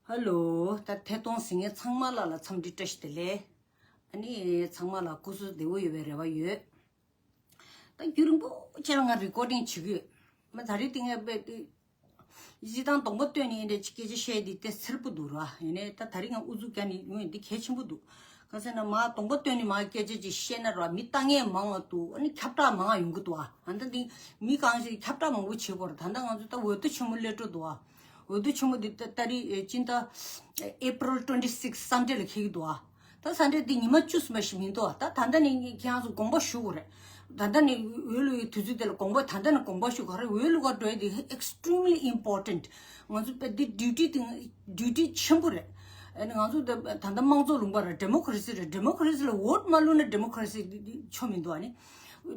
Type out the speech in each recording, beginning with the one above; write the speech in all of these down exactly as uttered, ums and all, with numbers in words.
ཧ་ལོ། ད་ཐད་གཏོང་གཟིགས་མཁན་ཚང་མ་ལ་ལ་འཚམས་འདྲི་བཀྲ་ཤིས་བདེ་ལེགས། ཨ་ནི་ཚང་མ་ལ་སྐུ་གཟུགས་བདེ་པོ་ཡོད་པའི་རེ་བ་ཡོད། ད་རྒྱུན་རིང་པོ་ཅིག་ལ་ང་རི་ཀོར་ཌིང་བྱེད་ཀྱི་ཡོད། མ་ད་རེས་དེ་ངས་དཔེ་དེ་སྤྱིར་བཏང་གདོང་པ་སྟོན་ནས་འདྲ་ཅིག་སྐད་ཆ་བཤད་དེ་དེ་སེར་པོ་འདུག་ར། ཡིན་ནའི་ད་ད་རེས་ང་ཨུ་ཚུགས་རྒྱག་ནས་ཡོང་ཡིན་འདི་གལ་ཆེན་པོ་འདུག་གང་ཟེར་ན་མ་གདོང་པ་སྟོན་ནས་མ་སྐད་ཆ་ཅིག་བཤད་ན་ར་མི་ལྟ་མཁན་མང་བ་འདུག་ཨ་ནི་ཁྱབ་བསྒྲགས་མང་བ་ཡོང་གི་འདུག་ཨ་ད་འདི་མི་གང་ཞིག་ཁྱབ་བསྒྲགས་མང་པོ་བྱེད་དགོས་ར། ད་ལྟ་ང་ཚོ་ད་འོས་བསྡུ་ཆེན་མོ་སླེབས་འགྲོ་འདུག་ཨ། འོས་བསྡུ་ཆེན་མོ་འདི་ད་ད་རེས་ཨེ་སྤྱི་ཟླ་April twenty six Sunday ལ་འཁེལ་གྱི་འདུག་ཨ། ད་Sunday འདི་ཉི་མ་བཅུ་ཙམ་ཞིག་མི་འདུག་ཨ། ད་ད་ལྟ་ནས་ཁྱེད་རང་ཚོ་དགོངས་པ་ཞུ་དགོས་རེད། ད་ལྟ་ནས་འོས་བླུག་ཡའི་དུས་ཚོད་དེ་ལ་དགོངས་པ་ད་ལྟ་ནས་དགོངས་པ་ཞུ་དགོས་རེད། འོས་བླུག་ག་འགྲོ་ཡ་འདི་extremely important། ང་ཚོ་དཔེ་འདི་duty དེ་duty ཆེན་པོ་རེད། ཨ་ནི་ང་ཚོ་ད་ད་ལྟ་དམངས་གཙོ་ལུང་པ་རེད། democracy རེད། democracy ལ་vote མ་བླུགས་ན་democracy འདི་འདི་ཆོ་མི་འདུག་ཨ་ནི།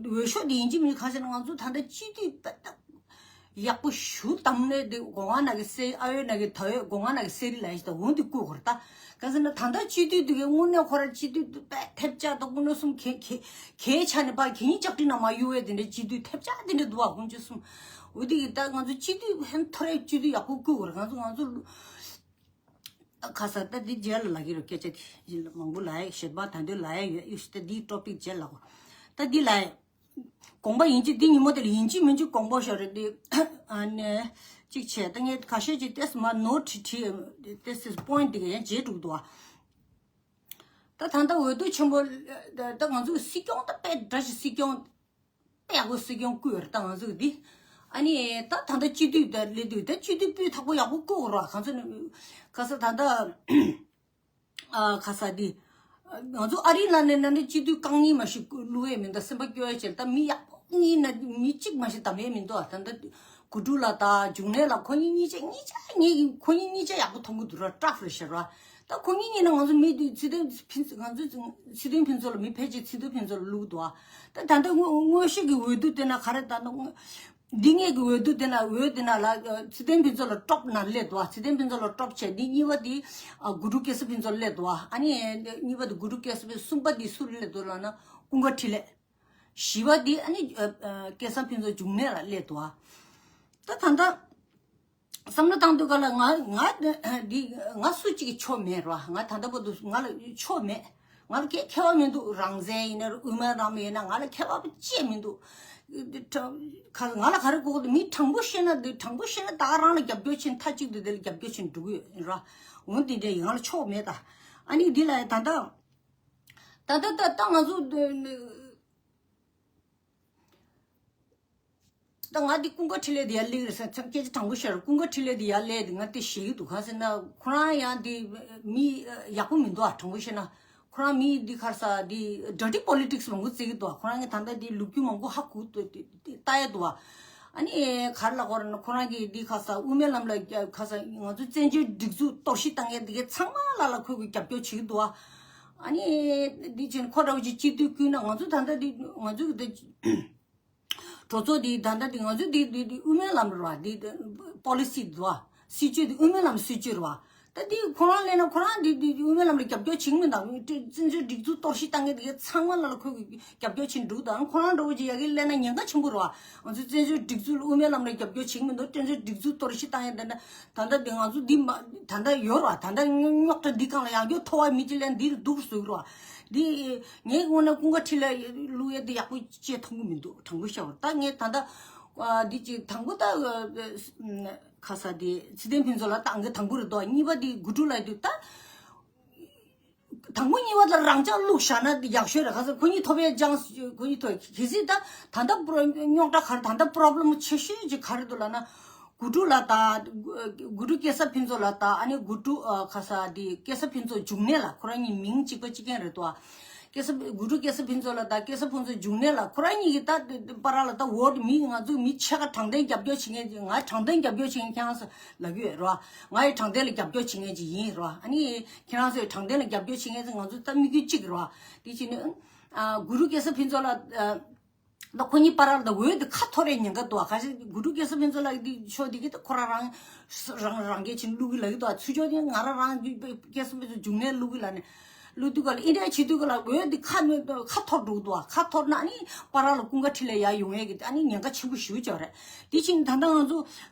འོས་ཤོག་འདི་ཡིན་གཅིག་མིན་གཅིག་གང་ཟེར་ན་ང་ཚོ་ད་ལྟ་སྤྱི་འཐུས་དཔེ་ད་ཡག་པོ་ཞུ་དམ་ནས་དེ་སྒོ་ང་ནང་གི་སེ་ཨ་ཡོད་ནང་གི་ད་ཡོད་སྒོ་ང་ནང་གི་སེ་རི་ལ་ཡིན་ད་འོང་དེ་བསྐུར་བར་ད། གང་ཟེར་ན་ད་ལྟ་སྤྱི་འཐུས་དེ་གའི་དངོས་གནས་ཁོ་ར་སྤྱི་འཐུས་དེ་དཔེ་ཐེབས་ཆག་ད་དངོས་གནས་གསུམ་གའི་གའི་གའི་ཆ་ནས་པ་གི་ཉིན་ལྕགས་ཀྲིན་ནང་མ་གཡུག་བས་དེ་འདྲའི་སྤྱི་འཐུས་ཐེབས་ཆག་དེ་འདྲ་འདུག་བ། ཁོང་ཚོ་གསུམ་འོ་དེ་གི་ད་ང་ཚོ་སྤྱི་འཐུས་ཧན་ཐོ་རེ་སྤྱི་འཐུས་ཡག་པོ་བསྐུར་བར་གང་ཚོ་ང་ཚོ་ཁ་ས་ད་འདི་རྗེས་ལ་ལ་གི་རོ་སྐད་ཆ་དེ་མང་པོ་ལ་ཡ་ཞེས་པ་ད་འདོད་ལ་ཡ་ཡོད་ཡོད་ཞེས་ད་འདིའི་ཊོ་པིག་རྗེས་ལ་གོ་ད་འདི་ལ་ཡ། དགོངས་པ་ཡིན་གཅིག་འདི་ཉིན་མོ་དེ་ལ་ཡིན་གཅིག་མིན་གཅིག་དགོངས་པ་ཤོར་རེད་དེ། ཨ་ནི། གཅིག་བྱས་ད་ངས་ཁ་ཤས་ཅིག་ཏེས་མ་ནོར་བྲིས་བྲིས་ཏེས་སི་པོ་ཡིན་ཊི་དེ་ག་ཡང་བརྗེད་འགྲོ་གི་འདུག་ཨ། ད་ད་ལྟ་འོས་བསྡུ་ཆེན་པོ་ད་ང་ཚོ་སྲིད་སྐྱོང་ད་དཔེ་འདྲ་ཞིག་སྲིད་སྐྱོང་དཔེ་ཡག་པོ་སྲིད་སྐྱོང་བསྐོས་ཡོད་རེད། ད་ང་ཚོ་འདི་ཨ་ནི་ད་ད་ལྟ་སྤྱི་འཐུས་ད་སླེབས་དུས་ད་སྤྱི་འཐུས་སྤུས་དག་པོ་ཡག་པོ་བསྐོས་ཡོད་རེད། གང་ཚོ་ནི་ག་ས་ད་ལྟ། ཨ་ཁ་ས་འདི། ང་ཚོ་ཨ་རི་ལ་ནས་ན་ནས་སྤྱི་འཐུས་རྐང་གཉིས་མ་ཞིག་བླུག་ཡས་མི་འདུག་སེམས་པ་སྐྱོ་ཡས་བྱས་ད་མི་ཡག་པོ་གཉིས་ན་མི་གཅིག་མ་ཞིག་བདམས་ཡས་མི་འདུག་ད་ལྟ་དགུ་ཕྲུག་ལགས་དང་འབྱུང་གནས་ལགས་ཁོ་གཉིས་གཉིས་ཆ་གཉིས་ཆ་ངས་ཁོ་གཉིས་གཉིས་ཆ་ཡག་པོ་མཐོང་གི་འདུག་ར་ཊབ་རེད་ཤག་ར། ད་ཁོ་གཉིས་གཉིས་ན་ང་ཚོ་མི་འདི་ཚེ་བརྟན་ཕུན་ང་ཚོ་ཚེ་བརྟན་ཕུན་ཚོགས་ལ་མི་ཕལ་ཆེར་ཚེ་བརྟན་ཕུན་ཚོགས་ལ་བླུག་འདུག་ད་ད་ལྟ་དངོས་དངོས་གཞི་གི་འོས་བསྡུ་དེ་ན་ག་རེ་ད་ནི། འདི་ངེད་ཀྱི་འོས་བསྡུ་དེ་ན་འོས་དེ་ན་ལ་ཚེ་བརྟན་ཕུན་ཚོགས་ལ་ཊོབ་ན་སླེབས་འདུག་ཚེ་བརྟན་ཕུན་ཚོགས་ལ་ཊོབ་བྱས་འདི་གཉིས་པ་དེ་དགུ་ཕྲུག་སྐལ་བཟང་ཕུན་ཚོགས་སླེབས་འདུག་ཨ་ནི་གཉིས་པ་དེ་དགུ་ཕྲུག་སྐལ་བཟང་ཕུན་གསུམ་པ་དེ་སུ་ལ་སླེབས་འདུག་ལབ་ན་ཀུན་དགའ་འཕྲིན་ལས། བཞི་པ་དེ་ཨ་ནི་སྐལ་བཟང་ཕུན་ཚོགས་འབྱུང་གནས་ལ་སླེབས་འདུག་ད་ད་ལྟ། བསམ་བློ་བཏང་དུས་ག་ལ་ང་ང་འདི་ང་སུ་གཅིག་གི་ཕྱོགས་མེད་ར། ང་ད་ལྟ་བར་དུ་ང་ལ་ཕྱོགས་མེད། ང་ལ་གའི་ཁྱད་པར་མི་འདུག་རང་བཙན་ཡིན་ན་ར་དབུ་མའི་ལམ་ཡིན་ན་ང་ལ་ཁྱད་པར་ཅི་མི་འདུག་ཁ་ང་ལ་ག་རེ་དགོས་འདུག་མི་དྲང་པོ་བཤད་ན་འདི་དྲང་པོ་བཤད་ན་ད་ག་རང་ལ་རྒྱབ་སྐྱོར་བྱེད་མཐའ་གཅིག་ཏུ་དེ་ལ་རྒྱབ་སྐྱོར་བྱེད་འགྲོ་གི་ཡོད་ར། འོན་ཏེ་འདྲ་ཡིན་ང་ལ་ཕྱོགས་མེད་ད། ཨ་ནི་འདི་ལ་ད་ལྟ་ད་ལྟ་ད་ལྟ་ང་ཚོ་འདི། ད་ང་འདི་ཀུན་དགའ་འཕྲིན་ལས་འདི་ཡར་སླེབས་རེད་ཟེར་ཚང་སྐད་ཆ་དྲང་པོ་བཤད་རོགས། ཀུན་དགའ་འཕྲིན་ལས་འདི་ཡར་སླེབས་འདི་ང་དེ་ཞེད་ཀྱི་འདུག་ག་ཟེར་ན་ཁོ་རང་ཡང་འདི་མི་ཡག་པོ་མི་འདུག་ཨ། དྲང་པོ་བཤད་ན་ཁོ་རང་མི་འདི་ག་རེ་ཟེར་འདི་dirty politics མང་པོ་རྩེ་གི་འདུག་ཨ། ཁོ་རང་གི་ད་ལྟ་འདི་ལོ་རྒྱུས་མང་པོ་ཧ་གོ་ལྟ་ཡས་འདུག་ཨ། ཨ་ནི་ག་རེ་ལབ་དགོས་རེད་ན་ཁོ་རང་གི་འདི་ག་རེ་ཟེར་དབུ་མའི་ལམ་ལ་ག་རེ་ཟེར་ང་ཚོ་བཙན་བྱོལ་སྒྲིག་འཛུགས་གཏོར་བཤིག་བཏང་མཁན་འདི་གའི་ཚང་མ་ལ་ལ་ཁོས་གི་རྒྱབ་སྐྱོར་བྱེད་ཀྱི་འདུག་ཨ། ཨ་ནི་འདི་བྱས་ན་ཁོ་འདྲ་བོ་ཅིག་སྤྱི་འཐུས་བསྐོས་ན་ང་ཚོ་ད་ལྟ་འདི་ང་ཚོ་གི་འདི་གྲོས་ཚོགས་འདི་ད་ལྟ་འདི་ང་ཚོ་འདི་འདི་འདི་དབུ་མའི་ལམ་རེད་བ། འདི་པོ་ལི་སི་འདི་བ་སྲིད་བྱུས་འདི་དབུ་མའི་ལམ་སྲིད་བྱུས་རེད་བ། ད་འདི་ཁོ་རང་སླེབས་ན་ཁོ་རང་འདི་འདི་དབུ་མའི་ལམ་ལ་རྒྱབ་སྐྱོར་བྱེད་ཀྱི་མིན་ད། བཙན་བྱོལ་སྒྲིག་འཛུགས་གཏོར་བཤིག་བཏང་མཁན་འདི་གའི་ཚང་མ་ལ་ལ་ཁོས་གི་རྒྱབ་སྐྱོར་བྱེད་འདུག་ད་ཁོ་རང་འདྲ་བོ་ཅིག་ཡ་གི་སླེབས་ན་ཉེན་ཁ་ཆེན་པོ་རེད་བ། ང་ཚོ་བཙན་བྱོལ་སྒྲིག་འཛུགས་ལ་དབུ་མའི་ལམ་ལ་རྒྱབ་སྐྱོར་བྱེད་ཀྱི་མི་འདུག་བཙན་བྱོལ་སྒྲིག་འཛུགས་གཏོར་བཤིག་བཏང་ཡ་འདི་འདྲ་ད་ལྟ་འདི་ང་ཚོ་འདི་མ་ད་ལྟ་ཡོད་རེད་བ། ད་ལྟ་རྙོག་དྲ་འདི་སྒང་ལ་ཡང་བསྐྱར་ཐོར་བ་མི་གཅིག་ལན་འདིར་འདུག་བཟོ་གི་རེད་བ། འདི་ངའི་ངོས་ནས་ཀུན་དགའ་འཕྲིན་ལས་བླུག་ཡ་འདི་ཡག་པོ་ཅིག་མཐོང་གི་མི་འདུག་དྲང་པོ་བཤད་པ་ད་ངས་ད་ལྟ་འདི་ཅིག་དང་པོ་ད་ཁ་ས་འདི་ཚེ་བརྟན་ཕུན་ཚོགས་ལ་ད་ཨང་ཀི་དང་པོ་རེད་དོ། གཉིས་པ་འདི་དགུ་ཕྲུག་ལ་འདུག་ད། དང་པོ་གཉིས་པ་ལ་རང་ཅག་བླུགས་བཞག་ན་ཡག་ཤོས་རེད། ག་ཚོད་ཁོ་གཉིས་ཐོབ་པའི་ཅང་ཁོ་གཉིས་ཐོབ་གལ་སྲིད་ད་ད་ལྟ་པོ་རོ་རྙོག་དྲ་ག་རེ་ད་ལྟ་པོ་རོབ་ལེམ་ཆེ་ཤོས་ཅིག་ག་རེ་འདུག་ལབ་ན། དགུ་ཕྲུག་ལ་ད་དགུ་ཕྲུག་སྐལ་བཟང་ཕུན་ཚོགས་ལ་ད་ཨ་ནི་དགུ་ཕྲུག་ཁ་ས་དེ་སྐལ་བཟང་ཕུན་ཚོགས་འབྱུང་གནས་ལ་ཁོ་རང་གཉིས་མིང་གཅིག་པ་གཅིག་རྐྱང་རེད་དོ། སྐལ་བཟང་དགུ་ཕྲུག་སྐལ་བཟང་ཕུན་ཚོགས་ལ་ད་སྐལ་བཟང་ཕུན་ཚོགས་འབྱུང་གནས་ལ་ཁོ་རང་གཉིས་ཀྱི་ད་བར་ལ་ད་འོ་མི་ང་ཚོ་མི་ཕྱེད་ཀ་དྲང་བདེན་རྒྱབ་སྐྱོར་བྱེད་མཁན་ཅིག་ང་དྲང་བདེན་རྒྱབ་སྐྱོར་བྱེད་མཁན་ཁྱེད་རང་ཚོ་ལབ་ཀྱི་ཡོད་རོ། ང་ཡི་དྲང་བདེན་ལ་རྒྱབ་སྐྱོར་བྱེད་མཁན་ཅིག་ཡིན་རོ། ཨ་ནི་ཁྱེད་རང་ཚོས་དྲང་བདེན་ལ་རྒྱབ་སྐྱོར་བྱེད་མཁན་ཚོ་ང་ཚོ་ད་དམིགས་ཡུལ་གཅིག་རོ། དེ་བྱས་ནས་ཨ་གུ་རུ་སྐལ་བཟང་ཕུན་ཚོགས་ལ་ཨ་ད་ཁོ་གཉིས་བར་ལ་ད་འོས་དེ་ཁ་འཐོར་རེ་ཉེན་ཁ་འདུག་ཁ་ཤས་གུ་རུ་སྐལ་བཟང་ཕུན་ཚོགས་ལ་དེ་ཕྱོགས་དེ་གི་ད་ཁོ་རང་རང་རང་རང་སྐད་ཆ་བླུག་གི་ལབ་ཀྱི་འདུག་ཚུར་ཕྱོགས་དེ་ང་རང་རང་སྐལ་བཟང་ཕུན་ཚོགས་འབྱུང་གནས་བླུག་གི་ལབ་ནས། ལུས་དུས་ག་ལ་ཨི་འདྲ་བྱེད་དུས་ག་ལ་འོད་འདི་ཁ་ནས་ཁ་འཐོར་འགྲོ་འདུག་ཁ་འཐོར་ན་ཨ་ནི་བར་ལ་ཀུན་དགའ་ཁྲི་ལ་ཡར་ཡོང་ཡས་ཀྱི་ཨ་ནི་ཉེན་ཁ་ཆེན་པོ་ཞེ་པོ་ཅིག་རེད། དེ་ཕྱིན་ད་ལྟ་ང་ཚོ་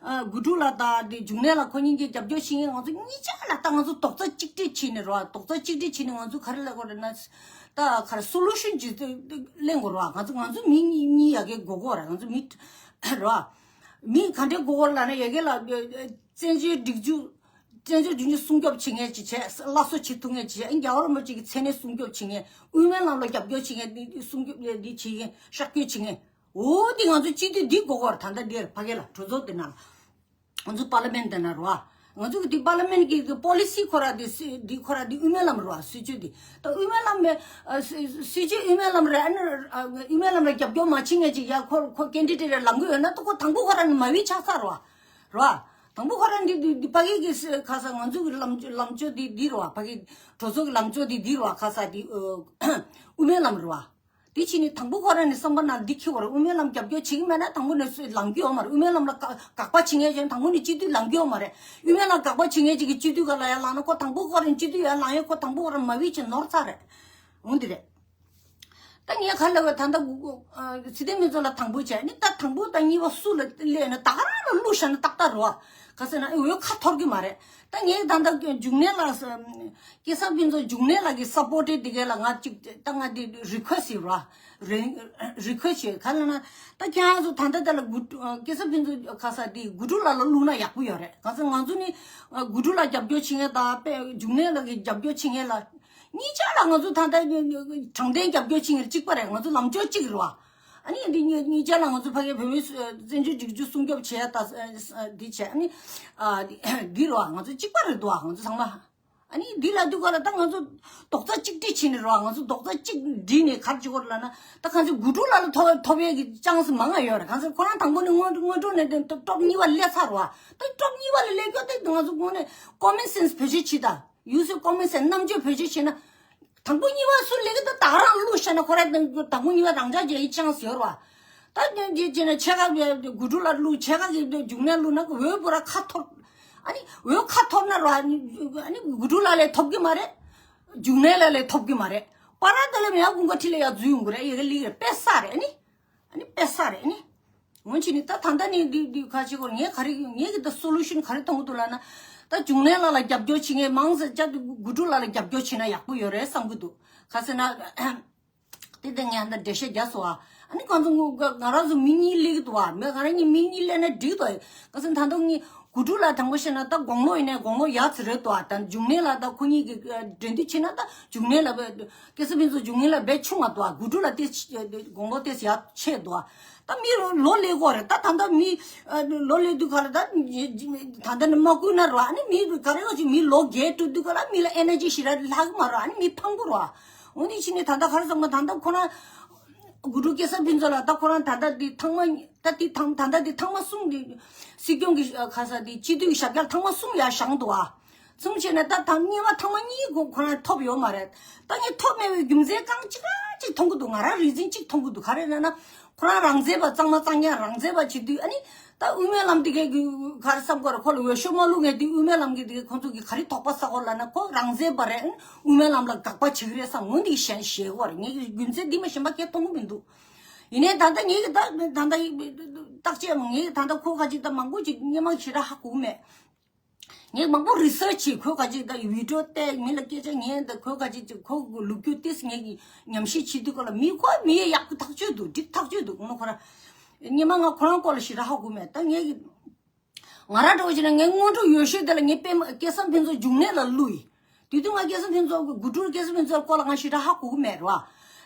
དགུ་ཕྲུག་ལ་ད་དེ་འབྱུང་གནས་ལ་ཁོ་གཉིས་ཀྱི་རྒྱབ་སྐྱོར་བྱེད་མཁན་ང་ཚོ་གཉིས་ཆ་ལ་ད་ང་ཚོ་རྡོག་རྩ་གཅིག་སྒྲིལ་བྱས་ནས་རོ། རྡོག་རྩ་གཅིག་སྒྲིལ་བྱས་ནས་ང་ཚོ་ག་རེ་ལབ་དགོས་རེད་ན། ད་ག་རེ་སོ་ལུ་ཤན་ཅིག་གླེང་དགོས་རོ། ང་ཚོ་ང་ཚོ་མི་གཉིས་གཉིས་ཡ་གི་དགོས་དགོས་ར། ང་ཚོ་མི་རོ། མི་ག་འདྲའི་དགོས་དགོས་ལབ་ན་ཡ་གི་ལ་བཙན་བྱོལ་སྒྲིག་འཛུགས་བཙན་བྱོལ་སྒྲིག་འཛུགས་སྲུང་སྐྱོབ་བྱེད་མཁན་ཅིག་བྱས། སླར་གསོ་བྱེད་ཐུབ་མཁན་ཅིག་བྱས། ཨ་ནི་རྒྱལ་བ་རིན་པོ་ཆེ་གི་མཚན་གནས་སྲུང་སྐྱོབ་བྱེད་མཁན། དབུ་མའི་ལམ་ལ་རྒྱབ་སྐྱོར་བྱེད་མཁན། འདི་སྲུང་སྐྱོབ་འདི་བྱེད་མཁན། གཤག་བཅོས་བྱེད་མཁན། འོ་འདི་ང་ཚོ་སྤྱི་འཐུས་འདི་དགོས་དགོས་རེད། ད་ལྟ་འདིར་ཕ་གི་ལ་གྲོས་ཚོགས་འདི་ནང་ལ། ང་ཚོ་པར་ལི་མེན་འདི་ན་རོ། ང་ཚོ་གི་འདི་པར་ལི་མེན་གི་པོ་ལི་སི་ཁོ་ར་འདི་སྲིད་འདི་ཁོ་ར་འདི་དབུ་མའི་ལམ་རོ། སྲིད་བྱུས་འདི་ད་དབུ་མའི་ལམ་མེ་སྲིད་བྱུས་དབུ་མའི་ལམ་རེད། ཨ་ནི་དབུ་མའི་ལམ་ལ་རྒྱབ་སྐྱོར་མ་བྱེད་མཁན་ཅིག་ཡ་ཁོ་ཁོ་ཀེན་ཌི་ཌེ་ཊི་རེད་ལངས་གི་ཡོད་ན་ད་ཁོ་དང་པོ་ཁོ་ར་ནི་མ་བི་ཆགས་ཚར་རོ། རོ། དང་པོ་ཁོ་རང་འདི་འདི་འདི་ཕ་གི་གི་ཁ་ས་ང་ཚོ་གི་ལམ་ལམ་ཕྱོགས་འདི་འདི་རེད་བ། ཕ་གི་གྲོས་ཚོགས་ཀྱི་ལམ་ཕྱོགས་འདི་འདི་རེད་བ། ཁ་ས་འདི་ཨ་དབུ་མའི་ལམ་རེད་བ། འདི་ཕྱིན་ནི་དང་པོ་ཁོ་རང་ནི་བསམ་པ་ནང་འདི་འཁྱེར་བ་རེད། དབུ་མའི་ལམ་རྒྱབ་སྐྱོར་བྱེད་ཀྱི་མེད་ན་དང་པོ་ནས་སུ་ལངས་རྒྱུ་ཡོད་མ་རེད། དབུ་མའི་ལམ་ལ་དགག་དགག་པ་བྱེད་མཁན་ཅན་དང་པོ་ནས་སྤྱི་འཐུས་ལངས་རྒྱུ་ཡོད་མ་རེད། དབུ་མའི་ལམ་དགག་པ་བྱེད་མཁན་ཅིག་གི་སྤྱི་འཐུས་ག་ལ་ཡར་ལངས་ན་ཁོ་དང་པོ་ཁོ་རང་སྤྱི་འཐུས་ཡར་ལངས་ཡས་ཁོ་དང་པོ་ཁོ་རང་མ་བི་ཅིག་ནོར་ཚར་རེད། འོ་འདི་རེད། ད་ངས་ག་ལབ་པ་ད་ལྟ་ཚེ་བརྟན་ཕུན་ཚོགས་ལ་དང་པོ་བྱས་ནི་ད་དང་པོ་དང་གཉིས་པ་སུ་ལ་སླེབས་ན་ད་ག་རང་ལ་བླུགས་བཞག་ན་ཏག་ཏག་རེད་བ། ག་ཟེར་ན་འོས་ཁ་འཐོར་གི་མ་རེད། ད་ངས་ད་ལྟ་འབྱུང་གནས་ལགས་སྐལ་བཟང་ཕུན་ཚོགས་འབྱུང་གནས་ལགས་ཀྱི་སབ་པོར་ཊར་དེ་གས་ལ་ང་གཅིག་ད་ང་དེ་རི་ཁུ་ཨེ་སི་ཊི་བྱས་རེད་བ། རི་རི་ཁུ་ཨེ་སི་ཊི་བྱས་ག་ལབ་ན་ད་ཁྱེད་རང་ཚོ་ད་ལྟ་ད་ལ་དགུ་སྐལ་བཟང་ཕུན་ཚོགས་ག་ས་དེ་དགུ་ཕྲུག་ལགས་ལ་བླུགས་ན་ཡག་པོ་ཡོད་རེད། ག་ཟེར་ང་ཚོ་ནི་དགུ་ཕྲུག་ལ་རྒྱབ་སྐྱོར་བྱེད་མཁན་དང་དཔེ་འབྱུང་གནས་ལགས་ཀྱི་རྒྱབ་སྐྱོར་བྱེད་མཁན་ལ། གཉིས་ཆ་ལ་ང་ཚོ་ད་ལྟ་དྲང་བདེན་རྒྱབ་སྐྱོར་བྱེད་མཁན་གཅིག་པ་རེད། ང་ཚོ་ལམ་ཕྱོགས་གཅིག་རེད་བ། ཨ་ནི་འདི་གཉིས་གཉིས་ཆ་ལ་ང་ཚོ་ཕ་གིའི་བོད་མིའི་བཙན་བྱོལ་སྒྲིག་འཛུགས་སྲུང་སྐྱོབ་བྱས་ད་འདི་བྱས། ཨ་ནི་འདི་རེད་བ། ང་ཚོ་གཅིག་པ་རེད་འདུག་བ། ང་ཚོ་ཚང་མ་ཨ་ནི་འདི་ལ་འདུག་ག་ལ་ད་ང་ཚོ་རྡོག་རྩ་གཅིག་སྒྲིལ་བྱས་ནས་རེད་བ། ང་ཚོ་རྡོག་རྩ་གཅིག་སྒྲིལ་ནས་ག་རེ་བྱེད་དགོས་རེད་ལབ་ན་ད་ག་ཚོད་དགུ་ཕྲུག་ལགས་ལ་ཐོབ་ཐོབ་ཡས་ཀྱི་ཅང་སི་མང་ང་ཡོད་རེད། ག་ཚོད་ཁོ་རང་དང་པོ་ནས་སྔོན་སྔོན་འགྲོ་ནས་ཏོབ་གཉིས་པ་སླེབས་ཚར་བ། ད་ཏོབ་གཉིས་པ་ལ་སླེབས་རྒྱུ་དེ་ང་ཚོ་དངོས་གནས་ཀོ་མན་སེན་སི་བེད་སྤྱོད་བྱེད་ད། ཡུལ་སྲོལ་ཀོ་མན་སེན་སི་རྣམ་དཔྱོད་བེད་སྤྱོད་བྱས་ན། དང་པོ་གཉིས་པ་སུ་ལེགས་ད་ད་རང་བླུགས་བཞག་ན་ཁོ་རང་དང་པོ་གཉིས་པ་རང་འཇགས་བྱེད་ཀྱི་ཅང་སི་ཡོད་རེད་བ། ད་དེ་དེ་བྱས་ན་ཕྱེད་ཀ་དགུ་ཕྲུག་ལ་བླུགས། ཕྱེད་ཀ་གི་འབྱུང་གནས་བླུགས་ན་འོས་པོ་ར་ཁ་འཐོར། ཨ་ནི་འོས་ཁ་འཐོར་ན་ར་ཨ་ནི་དགུ་ཕྲུག་ལགས་ལས་ཐོབ་ཀྱི་མ་རེད། འབྱུང་གནས་ལགས་ལས་ཐོབ་ཀྱི་མ་རེད། པ་ར་ད་ལས་མེད་ཡ་ཀུན་དགའ་ཁྲི་ལ་ཡ་འཛུལ་ཡོང་གི་རེད། ཡ་གི་ལིག་རེད། དཔེ་ས་རེད། ཨ་ནི། ཨ་ནི་དཔེ་ས་རེད། ཨ་ནི། འོན་ཆེ་ནི་ད་ད་ལྟ་ནི་འདི་འདི་ཁ་ཆེ་སྐོར་ངས་ག་རེ་ངས་གི་ད་སོ་ལུ་ཤན་ག་རེ་མཐོང་གི་འདུག་ལབ་ན། ད་འབྱུང་གནས་ལགས་ལ་རྒྱབ་སྐྱོར་བྱེད་མཁན་མང་ཟེར་ཅག་དགུ་ཕྲུག་ལགས་ལ་རྒྱབ་སྐྱོར་བྱེད་ན་ཡག་པོ་ཡོད་རེད་བསམ་གི་འདུག་ག་ཟེར་ན། དེ་ད་ངས་ད་འགྲེལ་བཤད་རྒྱག་སོང་ཨ། ཨ་ནི་ཁོང་ཚོ་ང་ང་རང་ཚོ་མི་གཉིས་སླེབས་གི་འདུག་ཨ། མི་ང་རང་གཉིས་མི་གཉིས་སླེབས་ན་འགྲིག་འདུག་ཨ། ག་ཟེར་ད་དུང་ངས་དགུ་ཕྲུག་ལགས་དང་པོ་བཤད་ན་ད་དགུང་ལོ་ཡིན་ནའི་དགུང་ལོ་ཡག་ཙི་རེད་འདུག་ཨ། ད་འབྱུང་གནས་ལགས་ད་ཁོ་གཉིས་ཀྱི་འགྲན་བསྡུར་བྱེད་ན་ད་འབྱུང་གནས་ལགས་སྐལ་བཟང་ཕུན་ཚོགས་འབྱུང་གནས་ལགས་དཔེ་ཆུང་བ་འདུག་ཨ། དགུ་ཕྲུག་ལགས་དེ་དགུང་ལོ་དེ་ཡག་ཆེ་འདུག་ཨ། ད་མི་ལོ་ལོ་ལས་གོ་རེད། ད་ད་ལྟ་མི་ལོ་ལས་དུས་ག་ལ་ད་ད་ལྟ་ནི་མ་བསྐུལ་ན་ར། ཨ་ནི་མི་ག་རེ་ག་ཅིག་མི་ལོ་བརྒྱད་དྲུག་དུས་ག་ལ་མི་ལ་ཨེ་ནར་ཇི་ཞེ་དྲག་ལྷག་གི་མ་ར། ཨ་ནི་མི་ཕངས་པོ་ར། འོ་དེ་ཕྱིན་ནས་ད་ལྟ་ག་རེ་བསམ་ན་ད་ལྟ་ཁོ་རང་དགུ་ཕྲུག་སྐལ་བཟང་ཕུན་ཚོགས་ལགས་ད་ཁོ་རང་ད་ལྟ་འདི་ཐེངས་མ་ད་འདི་ཐེངས་ད་ལྟ་འདི་ཐེངས་མ་གསུམ་འདི་སྲིད་སྐྱོང་གི་ཁ་ས་འདི་སྤྱི་འཐུས་ཀྱི་ཞབས་བཀྱག་ཐེངས་མ་གསུམ་ཡར་བཞེངས་འདུག་ཨ། གསུམ་བྱས་ནས་ད་ཐེངས་གཉིས་པ་ཐེངས་མ་གཉིས་ཁོ་ཁོ་རང་ཐོབ་ཡོད་མ་རེད། ད་ངས་ཐོབ་མེད་པའི་རྒྱུ་མཚན་རྐང་གཅིག་ར་གཅིག་མཐོང་གི་འདུག་ང་རང་རེ་འཛིན་གཅིག་མཐོང་གི་འདུག་ག་རེ་རེད་ན་ཁོ་རང་རང་བཙན་པ་གཙང་མ་གཙང་རྐྱང་རང་བཙན་པ་བྱེད་དུས། ཨ་ནི་ད་དབུ་མའི་ལམ་འདི་གའི་གི་ག་རེ་བསམ་གོ་ར། ཁོ་ལ་འོས་ཤོག་མ་བླུགས་མཁན་དེ་དབུ་མའི་ལམ་གྱི་འདི་གའི་ཁོ་ཚོ་གི་ག་རེ་དོགས་པ་ཟ་གོ་ལབ་ན་ཁོ་རང་བཙན་པ་རེད། དབུ་མའི་ལམ་ལ་དགག་པ་བྱེད་ཀྱི་རེད་བསམ། འོ་འདི་གི་ཞེན་ཞེད་གོ་ར། ངས་གི་རྒྱུ་མཚན་འདི་མ་གཞན་པ་གས་མཐོང་གི་མི་འདུག་ཡིན་ནའི་ད་ལྟ་ངས་གི་ད་ད་ལྟ་བརྟག་དཔྱད་ངས་གི་ད་ལྟ་ཁོ་ག་ཅིག་ད་མང་པོ་ཅིག་སྔོན་མ་ཞེ་དྲག་ཧ་གོ་གི་མེད། ངས་མང་པོ་རི་སར་ཆི་བྱས། ཁོས་ག་ཅིག་ད་བི་ཌི་ཡོ་བལྟས། མི་ལ་སྐད་ཆ་ཉན། ད་ཁོས་ག་ཅིག་ཅིག་ཁོ་གི་ལོ་རྒྱུས་ཏིས་ངས་ཀྱི་ཉམས་ཞིབ་བྱེད་དུས་སྐོར་ལ་མི་ཁོ་མི་ཡག་པོ་ཐག་ཆོད་འདུག་འགྲིག་ཐག་ཆོད་འདུག་ངོ་ཁོ་ར་སྔོན་མ་ང་ཁོ་རང་སྐོར་ལ་ཞེ་དྲག་ཧ་གོ་མེད། ད་ངས་ཀྱི་ང་རང་འདྲ་བོ་བྱས་ན་ངས་སྔོན་འགྲོ་ཡོད་ཤོས་དེ་ལ་ངས་པད་མ་སྐལ་བཟང་ཕུན་ཚོགས་འབྱུང་གནས་ལ་བླུགས་ཡིན། དེ་དུས་ང་སྐལ་བཟང་ཕུན་ཚོགས་ཀྱི་དགུ་ཕྲུག་སྐལ་བཟང་ཕུན་ཚོགས་སྐོར་ལ་ང་ཞེ་དྲག་ཧ་གོ་གི་མེད་རེད་བ།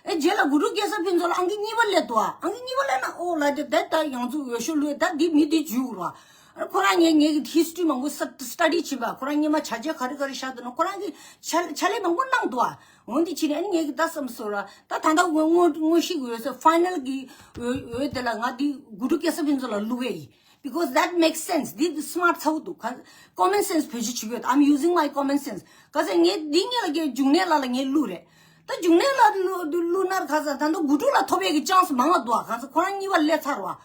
ཨེ་རྗེས་ལ་དགུ་ཕྲུག་སྐལ་བཟང་ཕུན་ཚོགས་ལ་ཨང་ཀི་གཉིས་པ་སླེབས་འདུག་བ། ཨང་ཀི་གཉིས་པ་སླེབས་ན་ཨོ་ལ་དེ་ད་ད་ཡང་ཚུགས་འོས་ཤོག་བླུགས། ད་འདི་མི་འདི་འཇུས་རོགས། ཁོ་རང་ངས་ངས་ཀྱི་ཧིས་ཊི་རི་མང་པོ་སི་ཊ་ཌི་བྱེད་པ། ཁོ་རང་སྔོན་མ་བྱས་རྗེས་ག་རེ་ག་རེ་བཞག་འདུག་ན་ཁོ་རང་གི་ཕྱག་ཕྱག་ལས་མང་པོ་གནང་འདུག་བ། འོན་ཏེ་ཕྱིན་ནས་ཨ་ནི་ངས་ཀྱི་ད་བསམ་སོང་ར། ད་ད་ལྟ་དངོས་དངོས་དངོས་གཞི་གི་འོས་ཚོ་ཕའི་ནལ་གི་འོས་འོས་དེ་ལ་ང་འདི་དགུ་ཕྲུག་སྐལ་བཟང་ཕུན་ཚོགས་ལ་བླུགས་པ་ཡིན། Because that makes sense. འདི་སི་མཱར་ཊི་ཚ་བོ་འདུག་ག་ཀོ་མན་སེན་སི་བེད་སྤྱོད་བྱེད་ཀྱི་ཡོད། I'm using my common sense. ག་ཚད་ངས་འདི་ངས་ལ་ངས་འབྱུང་གནས་ལགས་ལ་ངས་བླུགས་རེད། ད་འབྱུང་གནས་ལགས་བླུགས་བླུགས་ན་ག་ཚད་ད་ལྟ་དགུ་ཕྲུག་ལ་ཐོབ་ཡས་ཀྱི་ཅང་སི་མང་བ་འདུག་ག་ཚད་ཁོ་རང་གཉིས་པ་སླེབས་ཚར་བ།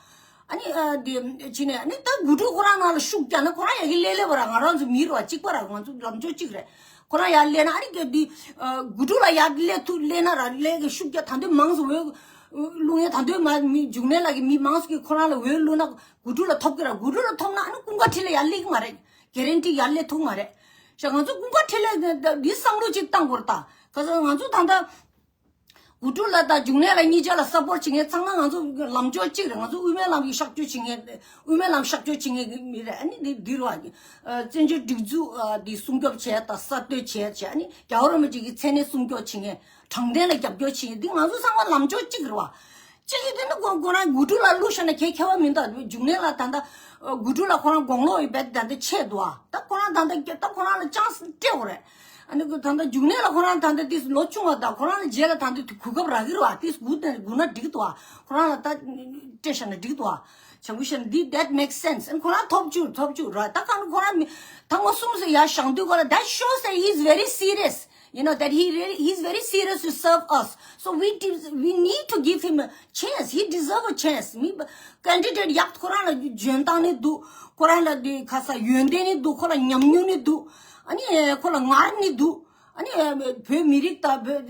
ཨ་ནི་ཨ་དེ་ཕྱིན་ནས་ཨ་ནི་ད་དགུ་ཕྲུག་ཁོ་རང་ནང་ལ་ཤུགས་རྒྱག་ན་ཁོ་རང་ཡ་གི་སླེབས་སླེབས་པ་ར། ང་རང་ཚོ་མི་རེད་བ། གཅིག་པ་ར། ང་ཚོ་ལམ་ཕྱོགས་གཅིག་རེད། ཁོ་རང་ཡར་སླེབས་ན་ཨ་ནི་གི་འདི་དགུ་ཕྲུག་ལ་ཡར་སླེབས་ཐུབ་སླེབས་ན་ར་སླེབས་གི་ཤུགས་རྒྱག་ད་འདོད་མང་སུ་འོས་བླུག་ཡས་ད་འདོད་མ་མི་འབྱུང་གནས་ལ་གི་མི་མང་སུ་གི་ཁོ་རང་ལ་འོས་བླུག་ན་དགུ་ཕྲུག་ལ་ཐོབ་གི་ར་དགུ་ཕྲུག་ལ་ཐོབ་ན་ཨ་ནི་ཀུན་དགའ་འཕྲིན་ལས་ཡར་སླེབས་གི་མ་རེད། གྷེ་རན་ཊི་ཡར་སླེབས་ཐུབ་མ་རེད། ཤ་ང་ཚོ་ཀུན་དགའ་འཕྲིན་ལས་འདི་བསམ་བློ་ཅིག་བཏང་དགོས་རེད་ད། ག་ཚོད་ང་ཚོ་ད་ལྟ་དགུ་ཕྲུག་ལ་དང་འབྱུང་གནས་ལ་གཉིས་ཆ་ལ་སཔོར་ཊི་བྱེད་མཁན་ཚང་མ་ང་ཚོ་ལམ་ཕྱོགས་གཅིག་རེད། ང་ཚོ་དབུ་མའི་ལམ་གྱི་གཤག་བཅོས་བྱེད་མཁན་དབུ་མའི་ལམ་གཤག་བཅོས་བྱེད་མཁན་གྱི་མི་རེད། ཨ་ནི་འདི་འདི་རུ་བ་བཙན་བྱོལ་སྒྲིག་འཛུགས་འདི་སྲུང་སྐྱོབ་བྱས་དང་གསར་གཏོད་བྱས་བྱས་ཨ་ནི་རྒྱལ་བ་རིན་པོ་ཆེ་གི་མཚན་གནས་སྲུང་སྐྱོབ་བྱེད་མཁན་དྲང་བདེན་ལ་རྒྱབ་སྐྱོར་བྱེད་མཁན་འདི་ང་ཚོ་ཚང་མ་ལམ་ཕྱོགས་གཅིག་རེད་བ། གཅིག་གིས་དེ་ནི་ཁོ་ཁོ་རང་དགུ་ཕྲུག་ལ་བླུགས་བཞག་ན་གལ་ཁྱད་པར་མི་འདུག་འབྱུང་གནས་ལ་ད་ལྟ་དགུ་ཕྲུག་ལ་ཁོ་རང་དགུང་ལོ་ཡི་བེད་ད་ལྟ་ཆད་འདུག་ཨ་ད་ཁོ་རང་ད་ལྟ་ད་ཁོ་རང་ལ་ཅང་སྤྲད་དགོས་རེད། ཨ་ནི་ད་ལྟ་འབྱུང་གནས་ལ་ཁོ་རང་ད་ལྟ་དེ་ལོ་ཆུང་བ་དང་ཁོ་རང་ལ་རྗེས་ལ་ད་ལྟ་དེ་གོ་སྐབས་རག་གི་རེད་བ། དེ་སྒུག་དང་སྒུག་ན་འགྲིག་འདུག་ཨ། ཁོ་རང་ལ་ད་སྤྲད་བཞག་ན་འགྲིག་འདུག་ཨ། བྱང་བུ་ཤན་འདི་that makes sense. ཨ་ནི་ཁོ་རང་ཐོབ་བཅུག་ཐོབ་བཅུག་ར། ད་གང་ཁོ་རང་མི་ཐང་མོ་གསུམ་སུ་ཡར་བཞེངས་དུས་ག་ལ། That shows that he is very serious. You know that he really, he's very serious to serve us. So we de- we need to give him a chance. He deserve a chance. མི་ཀན་ཌི་ཌེཊ་ཡག་ཁོ་རང་ལ་འཇོན་ཐང་ནི་འདུག་ཁོ་རང་ལ་དེ་ཁ་ས་ཡོན་ཏན་ནི་འདུག་ཁོ་ལ་ཉམས་མྱོང་ནི་འདུག་ཨ་ནི་ཁོ་ལ་ངར་ནི་འདུག་ཨ་ནི་བོད་མི་རིགས་དང་བོད་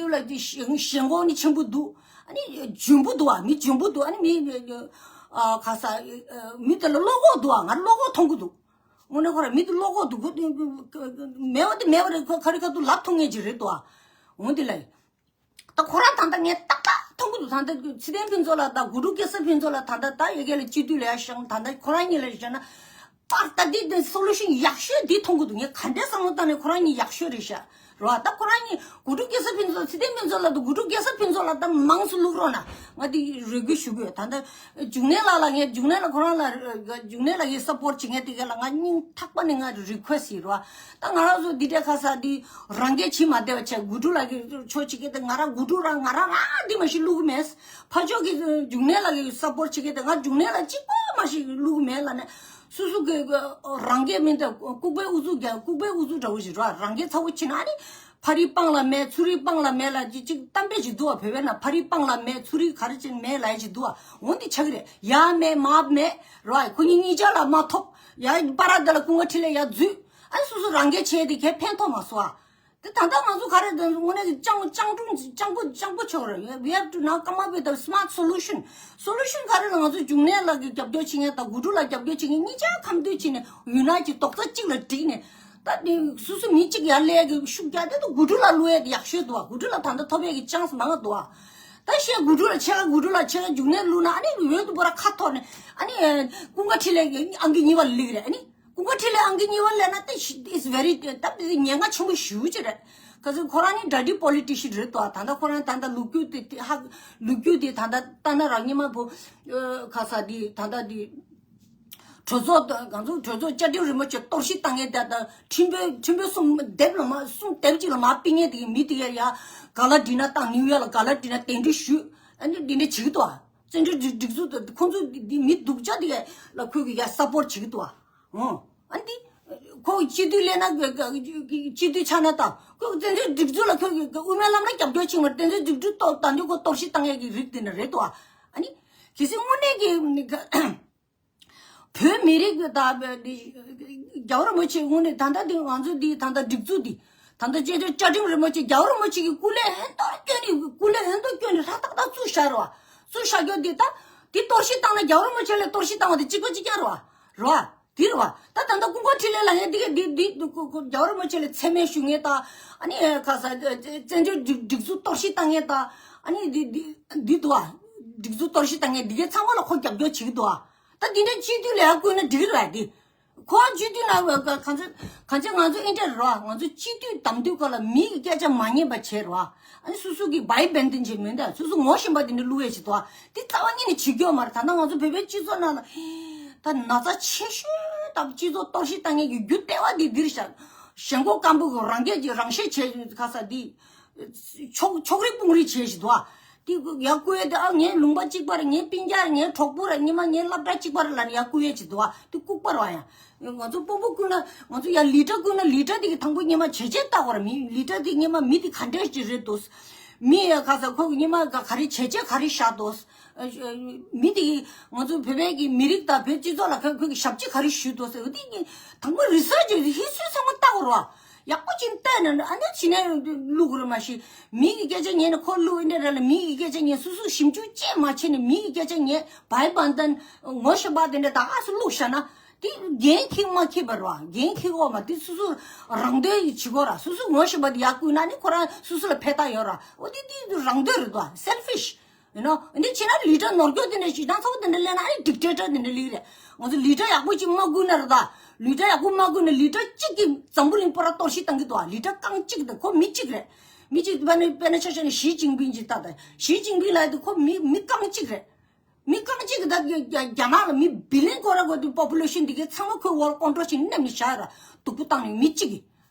ལ་དེ་ཞེན་ཞེན་ཁོག་ནི་ཆེན་པོ་འདུག་ཨ་ནི་འཇོན་པོ་འདུག་ཨ། མི་འཇོན་པོ་འདུག་ཨ་ནི་མི་ཁ་ས་མི་དེ་ལ་བློ་ཁོག་འདུག་ཨ། ང་བློ་ཁོག་མཐོང་གི་འདུག་དངོས་གནས་ཁོ་རང་མི་དེ་བློ་ཁོག་འདུག་གོ། མེད་པ་དེ་མེད་པ་རེད། ཁོ་ཁ་རི་ཁ་ཐུག་ལབ་ཐུབ་ངེས་ཅིག་རེད་དོ། འོ་དེ་ལ་ད་ཁོ་རང་ད་ལྟ་ངས་ཏག་ཏག་མཐོང་གི་འདུག་ད་ལྟ་ཚེ་བརྟན་ཕུན་ཚོགས་ལགས་དང་དགུ་ཕྲུག་སྐལ་བཟང་ཕུན་ཚོགས་ལགས་ད་ལྟ་ད་ཡ་གི་ལ་སྤྱི་འཐུས་ལ་ཡ་བཞེངས་ད་ལྟ་ཁོ་རང་གཉིས་ལ་བཞག་ན་པར་ད་འདི་འདི་སོ་ལུ་ཤན་ཡག་ཤོས་འདི་མཐོང་གི་འདུག་ངས་ག་འདྲའི་བསམ་བློ་བཏང་ནས་ཁོ་རང་གཉིས་ཡག་ཤོས་རེད་ཤག་རོ། ད་ཁོ་རང་གཉིས་དགུ་ཕྲུག་སྐལ་བཟང་ཕུན་ཚོགས་ཚེ་བརྟན་ཕུན་ཚོགས་ལགས་དང་དགུ་ཕྲུག་སྐལ་བཟང་ཕུན་ཚོགས་ལགས་ད་མང་སུ་བླུག་རོགས་གནང་། ང་འདི་རེ་སྐུལ་ཞུ་གི་ཡོད། ད་ལྟ་འབྱུང་གནས་ལགས་ལ་ངས་འབྱུང་གནས་ལགས་ཁོ་རང་ལ་འབྱུང་གནས་ལགས་ཀྱི་སཔོར་ཊི་བྱེད་མཁན་དེ་ག་ལ་ང་སྙིང་ཐག་པ་ནས་ང་རི་ཁུ་ཨེ་སི་ཊི་ཡིན་རོ། ད་ང་རང་ཚོ་འདི་འདྲའི་ཁ་ས་འདི་རང་སྐད་བྱེད་མ་བདེ་བ་བྱས་དགུ་ཕྲུག་ལགས་ཀྱི་ཕྱོགས་བྱེད་མཁན་དེ་ང་རང་དགུ་ཕྲུག་རང་ང་རང་རང་འདི་མ་ཞིག་བླུག་གི་མེད། ཕར་ཕྱོགས་ཀྱི་འབྱུང་གནས་ལགས་ཀྱི་སཔོར་ཊི་བྱེད་མཁན་དེ་ང་འབྱུང་གནས་ལགས་གཅིག་པོ་མ་ཞིག་བླུག་གི་མེད་ལ་ནས། སོ་སོ་གི་རང་སྐད་མིན་ད་ལྐུགས་པའི་ཨུ་ཚུགས་རྒྱག་ལྐུགས་པའི་ཨུ་ཚུགས་འདྲ་བོ་ཞིག་རོ། རང་སྐད་ཚ་བོ་ཕྱིན་ན་ཨ་ནི་ཕ་རི་སྤང་ལ་མེད་ཚུ་རི་སྤང་ལ་མེད་ལ་ཅིག་ཅིག་གཏམ་དཔེ་ཞིག་འདུག་བ། བོད་པའི་ནང་ཕ་རི་སྤང་ལ་མེད་ཚུ་རི་ག་རེ་ཅིག་མེད་ལ་ཡ་ཞིག་འདུག་བ། འོ་འདི་ཆགས་ཀྱི་རེད། ཡ་མེད་མ་མེད་རོ། ཁོ་གཉིས་གཉིས་ཆ་ལ་མ་ཐོབ་ཡ་པ་ར་དེ་ལ་ཀུན་དགའ་འཕྲིན་ལས་ཡ་འཛུལ། ཨ་ནི་སོ་སོ་རང་སྐད་བྱས་ཏེ་གས་ཕན་ཐོགས་མ་སོང་ཨ། དེ་ད་ལྟ་ང་ཚོ་ག་རེ་དང་དངོས་གནས་ཀྱི་སྤྱང་སྤྱང་གྲུང་སྤྱང་པོ་སྤྱང་པོ་ཆོག་རེད། We have to now come up with a smart solution. Solution ག་རེ་ལ་ང་ཚོ་འབྱུང་གནས་ལགས་ཀྱི་རྒྱབ་སྐྱོར་བྱེད་མཁན་དང་དགུ་ཕྲུག་ལ་རྒྱབ་སྐྱོར་བྱེད་མཁན་གཉིས་ཆ་ཁམས་བསྡུས་བྱས་ནས་ཡུན་ནན་གྱི་རྡོག་རྩ་གཅིག་ལ་བསྒྲིལ་ནས་ད་དེ་སོ་སོ་མི་གཅིག་ཡར་སླེབས་ཀྱི་ཤུགས་རྒྱག་དེ་ད་དགུ་ཕྲུག་ལ་བླུག་ཡས་དེ་ཡག་ཤོས་འདུག་བ། དགུ་ཕྲུག་ལ་ད་ལྟ་ཐོབ་ཡས་ཀྱི་ཅན་སི་མང་བ་འདུག་བ། ད་བཤད་དགུ་ཕྲུག་ལ་ཕྱེད་ཀ་དགུ་ཕྲུག་ལ་ཕྱེད་ཀ་འབྱུང་གནས་བླུག་ན་ཨ་ནི་འོས་དུ་པོ་ར་ཁ་འཐོར་ནས་ཨ་ནི་ཀུན་དགའ་འཕྲིན་ལས་ཀྱི་ཨང་ཀི་གཉིས་པ་ལ་སླེབས་ཀྱི་རེད། ཨ་ནི། ཀུན་དགའ་འཕྲིན་ལས་ཨང་ཀི་གཉིས་པ་སླེབས་ན་ད་it's very ད་དེ་ཉེན་ཁ་ཆེན་པོ་ཞེ་པོ་ཅིག་རེད། ག་ཚོད་ཁོ་རང་ནི་dirty politician རེད་དོ། ད་ལྟ་ཁོ་རང་ད་ལྟ་ལོ་རྒྱུས་དེ་དེ་ཧ་ལོ་རྒྱུས་དེ་ད་ལྟ་ལྟ་ན་རང་ཉི་མ་བོ་ཁ་ས་དེ་ད་ལྟ་དེ་གྲོས་ཚོགས་ད་གང་ཚོ་གྲོས་ཚོགས་བཅའ་ཁྲིམས་རིན་པོ་ཆེ་གཏོར་བཤིག་བཏང་མཁན་དེ་ད་ཁྲིམས་དཔོན་ཁྲིམས་དཔོན་གསུམ་སྡེབ་ལ་མ་གསུམ་སྡེབ་ཅིག་ལ་མ་ཕུད་མཁན་དེ་གི་མི་དེ་ག་ཡ་ག་ལ་འགྲིག་ན་ད་ནིའུ་ཡོག་ལ་ག་ལ་འགྲིག་ན་གདན་འདྲེན་ཞུས། ཨ་ནི་འདི་འདྲ་བྱེད་ཀྱི་འདུག་ཨ། བཙན་བྱོལ་སྒྲིག་སྒྲིག་འཛུགས་དང་ཁོང་ཚོ་འདི་མི་སྡུག་ཅག་འདི་ལ་ཁོས་ཀྱི་ཡ་སཔོར་ཊི་བྱེད་ཀྱི་འདུག་ཨ། ཨོ། ཨ་འདི། ཁོ་སྤྱི་འཐུས་སླེབས་ན་སྤྱི་འཐུས་ཆགས་ན་ད་ཁོས་བཙན་བྱོལ་སྒྲིག་འཛུགས་ལ་ཁོས་ཀྱི་དབུ་མའི་ལམ་ལ་རྒྱབ་སྐྱོར་བྱེད་མ་བཙན་བྱོལ་སྒྲིག་འཛུགས་གཏོར་ད་འདི་ཁོ་གཏོར་བཤིག་བཏང་ཡས་ཀྱི་རིགས་དེ་འདྲ་རེད་འདུག་ཨ། ཨ་ནི། གལ་སྲིད་དངོས་གནས་ཀྱི། བོད་མི་རིགས་ཀྱི་ད་བོད་འདི་རྒྱལ་བ་རིན་པོ་ཆེ་དངོས་གནས་ད་ལྟ་འདི་ང་ཚོ་འདི་ད་ལྟ་སྒྲིག་འཛུགས་འདི་ད་ལྟ་བཅའ་ཁྲིམས་བཅའ་ཁྲིམས་རིན་པོ་ཆེ་རྒྱལ་བ་རིན་པོ་ཆེ་གི་སྐུ་ལས་ཧན་ཏོར་བསྐྱོན་ནས་སྐུ་ལས་ཧན་ཏོར་བསྐྱོན་ནས་ཧྲ་ཏག་ཏག་བཙུགས་བཞག་རོགས། བཙུགས་བཞག་རྒྱུ་འདི་ད་འདི་གཏོར་བཤིག་བཏང་ན་རྒྱལ་བ་རིན་པོ་ཆེ་ལས་གཏོར་བཤིག་བཏང་བ་དེ་གཅིག་པ་གཅིག་རྐྱང་རེད་བ། རེད་བ། འདི་རེད་བ། ད་ད་ལྟ་ཀུན་དགའ་འཕྲིན་ལས་ལ་ངས་འདི་ག་འདི་འདི་རྒྱལ་བ་རིན་པོ་ཆེ་ལ་མཚན་སྨད་ཞུ་མཁན་དང་ཨ་ནི་ཁ་ས་བཙན་བྱོལ་སྒྲིག་སྒྲིག་འཛུགས་གཏོར་བཤིག་བཏང་མཁན་དང་ཨ་ནི་འདི་འདི་འདི་འདུག་བ། སྒྲིག་འཛུགས་གཏོར་བཤིག་བཏང་མཁན་འདི་གའི་ཚང་མ་ལ་ཁོ་རྒྱབ་སྐྱོར་བྱེད་ཀྱི་འདུག་བ། ད་འདི་འདྲའི་སྤྱི་འཐུས་ལ་ཡང་བསྐོས་ན་འགྲིག་གི་རེད་དེ། ཁོ་སྤྱི་འཐུས་ལ་ག་ཚོད་ག་ཚོད་ང་ཚོ་ཨིན་ཏེ་རོ་ང་ཚོ་སྤྱི་འཐུས་གདམ་དུས་སྐབས་ལ་མི་གི་སྐད་ཆ་མ་ཉན་པ་བྱས་རོ། ཨ་ནི་སོ་སོ་གི་བའི་བན་དེ་བྱེད་མིན་ད་སོ་སོ་ངོ་ཤེས་པ་དེ་འདྲ་བླུག་ཡས་བྱེད་དོ། དེ་རྩ་བ་ཉིད་ནས་བྱེད་རྒྱུ་མ་རེད། ད་ལྟ་ང་ཚོ་བོད་པའི་སྤྱི་ཚོགས་ནང་ལ་ད་ན་ཚ་ཆེ་ཤོས་དང་སྤྱི་ཚོགས་གཏོར་བཤིག་བཏང་མཁན་གྱི་རྒྱུ་ལྟེ་བ་དེ་འདིར་བཞག་ཞེན་ཁོག་སྐམ་པོ་གི་རང་སྐད་ཀྱི་རང་བཤད་བྱས་ཁ་ས་དེ། ཕྱོགས་ཕྱོགས་རིས་སྤུང་རིས་བྱས་ཤིག་འདུག་ཨ། དེ་ཡར་བསྐུར་ཡས་དེ་ཨ་ངའི་ལུང་པ་གཅིག་པ་རེད། ངའི་སྤུན་ཀྱག་རེད། ངའི་གྲོགས་པོ་རེད། ཉི་མ་ངའི་སློབ་གྲྭ་གཅིག་པ་རེད་ལབ་ནས་ཡར་བསྐུར་ཡས་ཅིག་འདུག་ཨ། དེ་ལྐུགས་པ་རེད་ཡ། ང་ཚོ་དཔོན་པོ་བསྐུར་ན་ང་ཚོ་ཡར་ལི་ཊ་བསྐུར་ན་ལི་ཊ་དེ་གི་དང་པོ་ཉི་མ་བྱས་རྗེས་བལྟ་དགོས་རེད། མི་ལི་ཊ་དེ་ཉི་མ་མི་དེ་ག་འདྲས་ཅིག་རེད་འདུག་མི་ཡ་ཁ་ས་ཁོ་གི་ཉི་མ་ག་ག་རེ་བྱས་རྗེས་ག་རེ་བཞག་འདུག་མི་དེ་གི་ང་ཚོ་བོད་པའི་གི་མི་རིགས་དང་བོད་སྤྱི་ཚོགས་ལ་ཁོ་ཁོ་གི་ཞབས་ཕྱི་ག་རེ་ཞུས་འདུག་ཟེར་བ་དེ་གི་དང་པོ་རི་སར་ཆི་ཧི་སི་ཊོ་རི་ཚང་མ་བལྟ་དགོས་རེད་བ། ཡག་པོ་ཅིག་བལྟས་ན་ཨ་ནི་ཕྱི་ནས་བླུག་རེ་མ་ཤེས། མི་གི་སྐད་ཆ་ཉན་ནས་ཁོ་བླུག་ཨེ་འདྲ་རེད་ལ། མི་གི་སྐད་ཆ་ཉན། སོ་སོ་ཞིབ་འཇུག་ཅིག་མ་བྱས་ནས་མི་གི་སྐད་ཆ་ཉན། བའི་བན་དན་ངོ་ཤེས་པ་དེ་འདྲ་ད་ག་སུ་བླུག་བཞག་ན། དེ་འགན་འཁྱེར་མ་འཁྱེར་པ་རེད་བ། འགན་འཁྱེར་དགོས་མ། དེ་སོ་སོ་རང་འདོད་བྱེད་དགོས་ར། སོ་སོ་ངོ་ཤེས་པ་དེ་ཡར་བསྐུར་ན་ནི་ཁོ་རང་སོ་སོ་ལ་ཕན་ཐོགས་ཡོད་ར། འོ་དེ་དེ་རང་འདོད་རེད་དོ། selfish. ཡིན་ནོ། འདི་ཕྱི་ན་ལི་ཏྲ་ནོར་སྐྱོ་དེ་འདྲ་ཞིག་དང་ཚོགས་དེ་འདྲ་ལས་ན་ཨ་ནི་ཌིག་ཊེ་ཊར་དེ་འདྲ་ལིག་རེད། ང་ཚོ་ལི་ཏྲ་ཡག་པོ་ཅིག་མ་བསྐུར་ན་ར་ད། ལི་ཏྲ་ཡག་པོ་མ་བསྐུར་ན་ལི་ཏྲ་གཅིག་གིས་འཛམ་བུ་གླིང་པུ་ར་གཏོར་བཤིག་བཏང་གི་འདུག་ཨ། ལི་ཏྲ་རྐང་གཅིག་དེ་ཁོ་མི་གཅིག་རེད། མི་གཅིག་དཔེར་ན་དཔེར་ན་ཆ་བཞག་ན་ཞི་ཅིན་ཕིང་ཅིག་ལྟ་ད། ཞི་ཅིན་ཕིང་ལབ་དེ་ཁོ་མི་མི་རྐང་གཅིག་རེད། མི་རྐང་གཅིག་གིས་ད་རྒྱ་རྒྱ་ནག་ལ་མི་བི་ལིན་སྐོར་ར་དགོས་དུས་པོ་པུ་ལེ་ཤན་འདི་གའི་ཚང་མ་ཁོའི་འོག་ལ་ཀོན་ཊོལ་བྱས་ནས་མནན་ནས་བཞག་ར། སྡུག་པོ་བཏང་ནས་མི་གཅིག་གིས།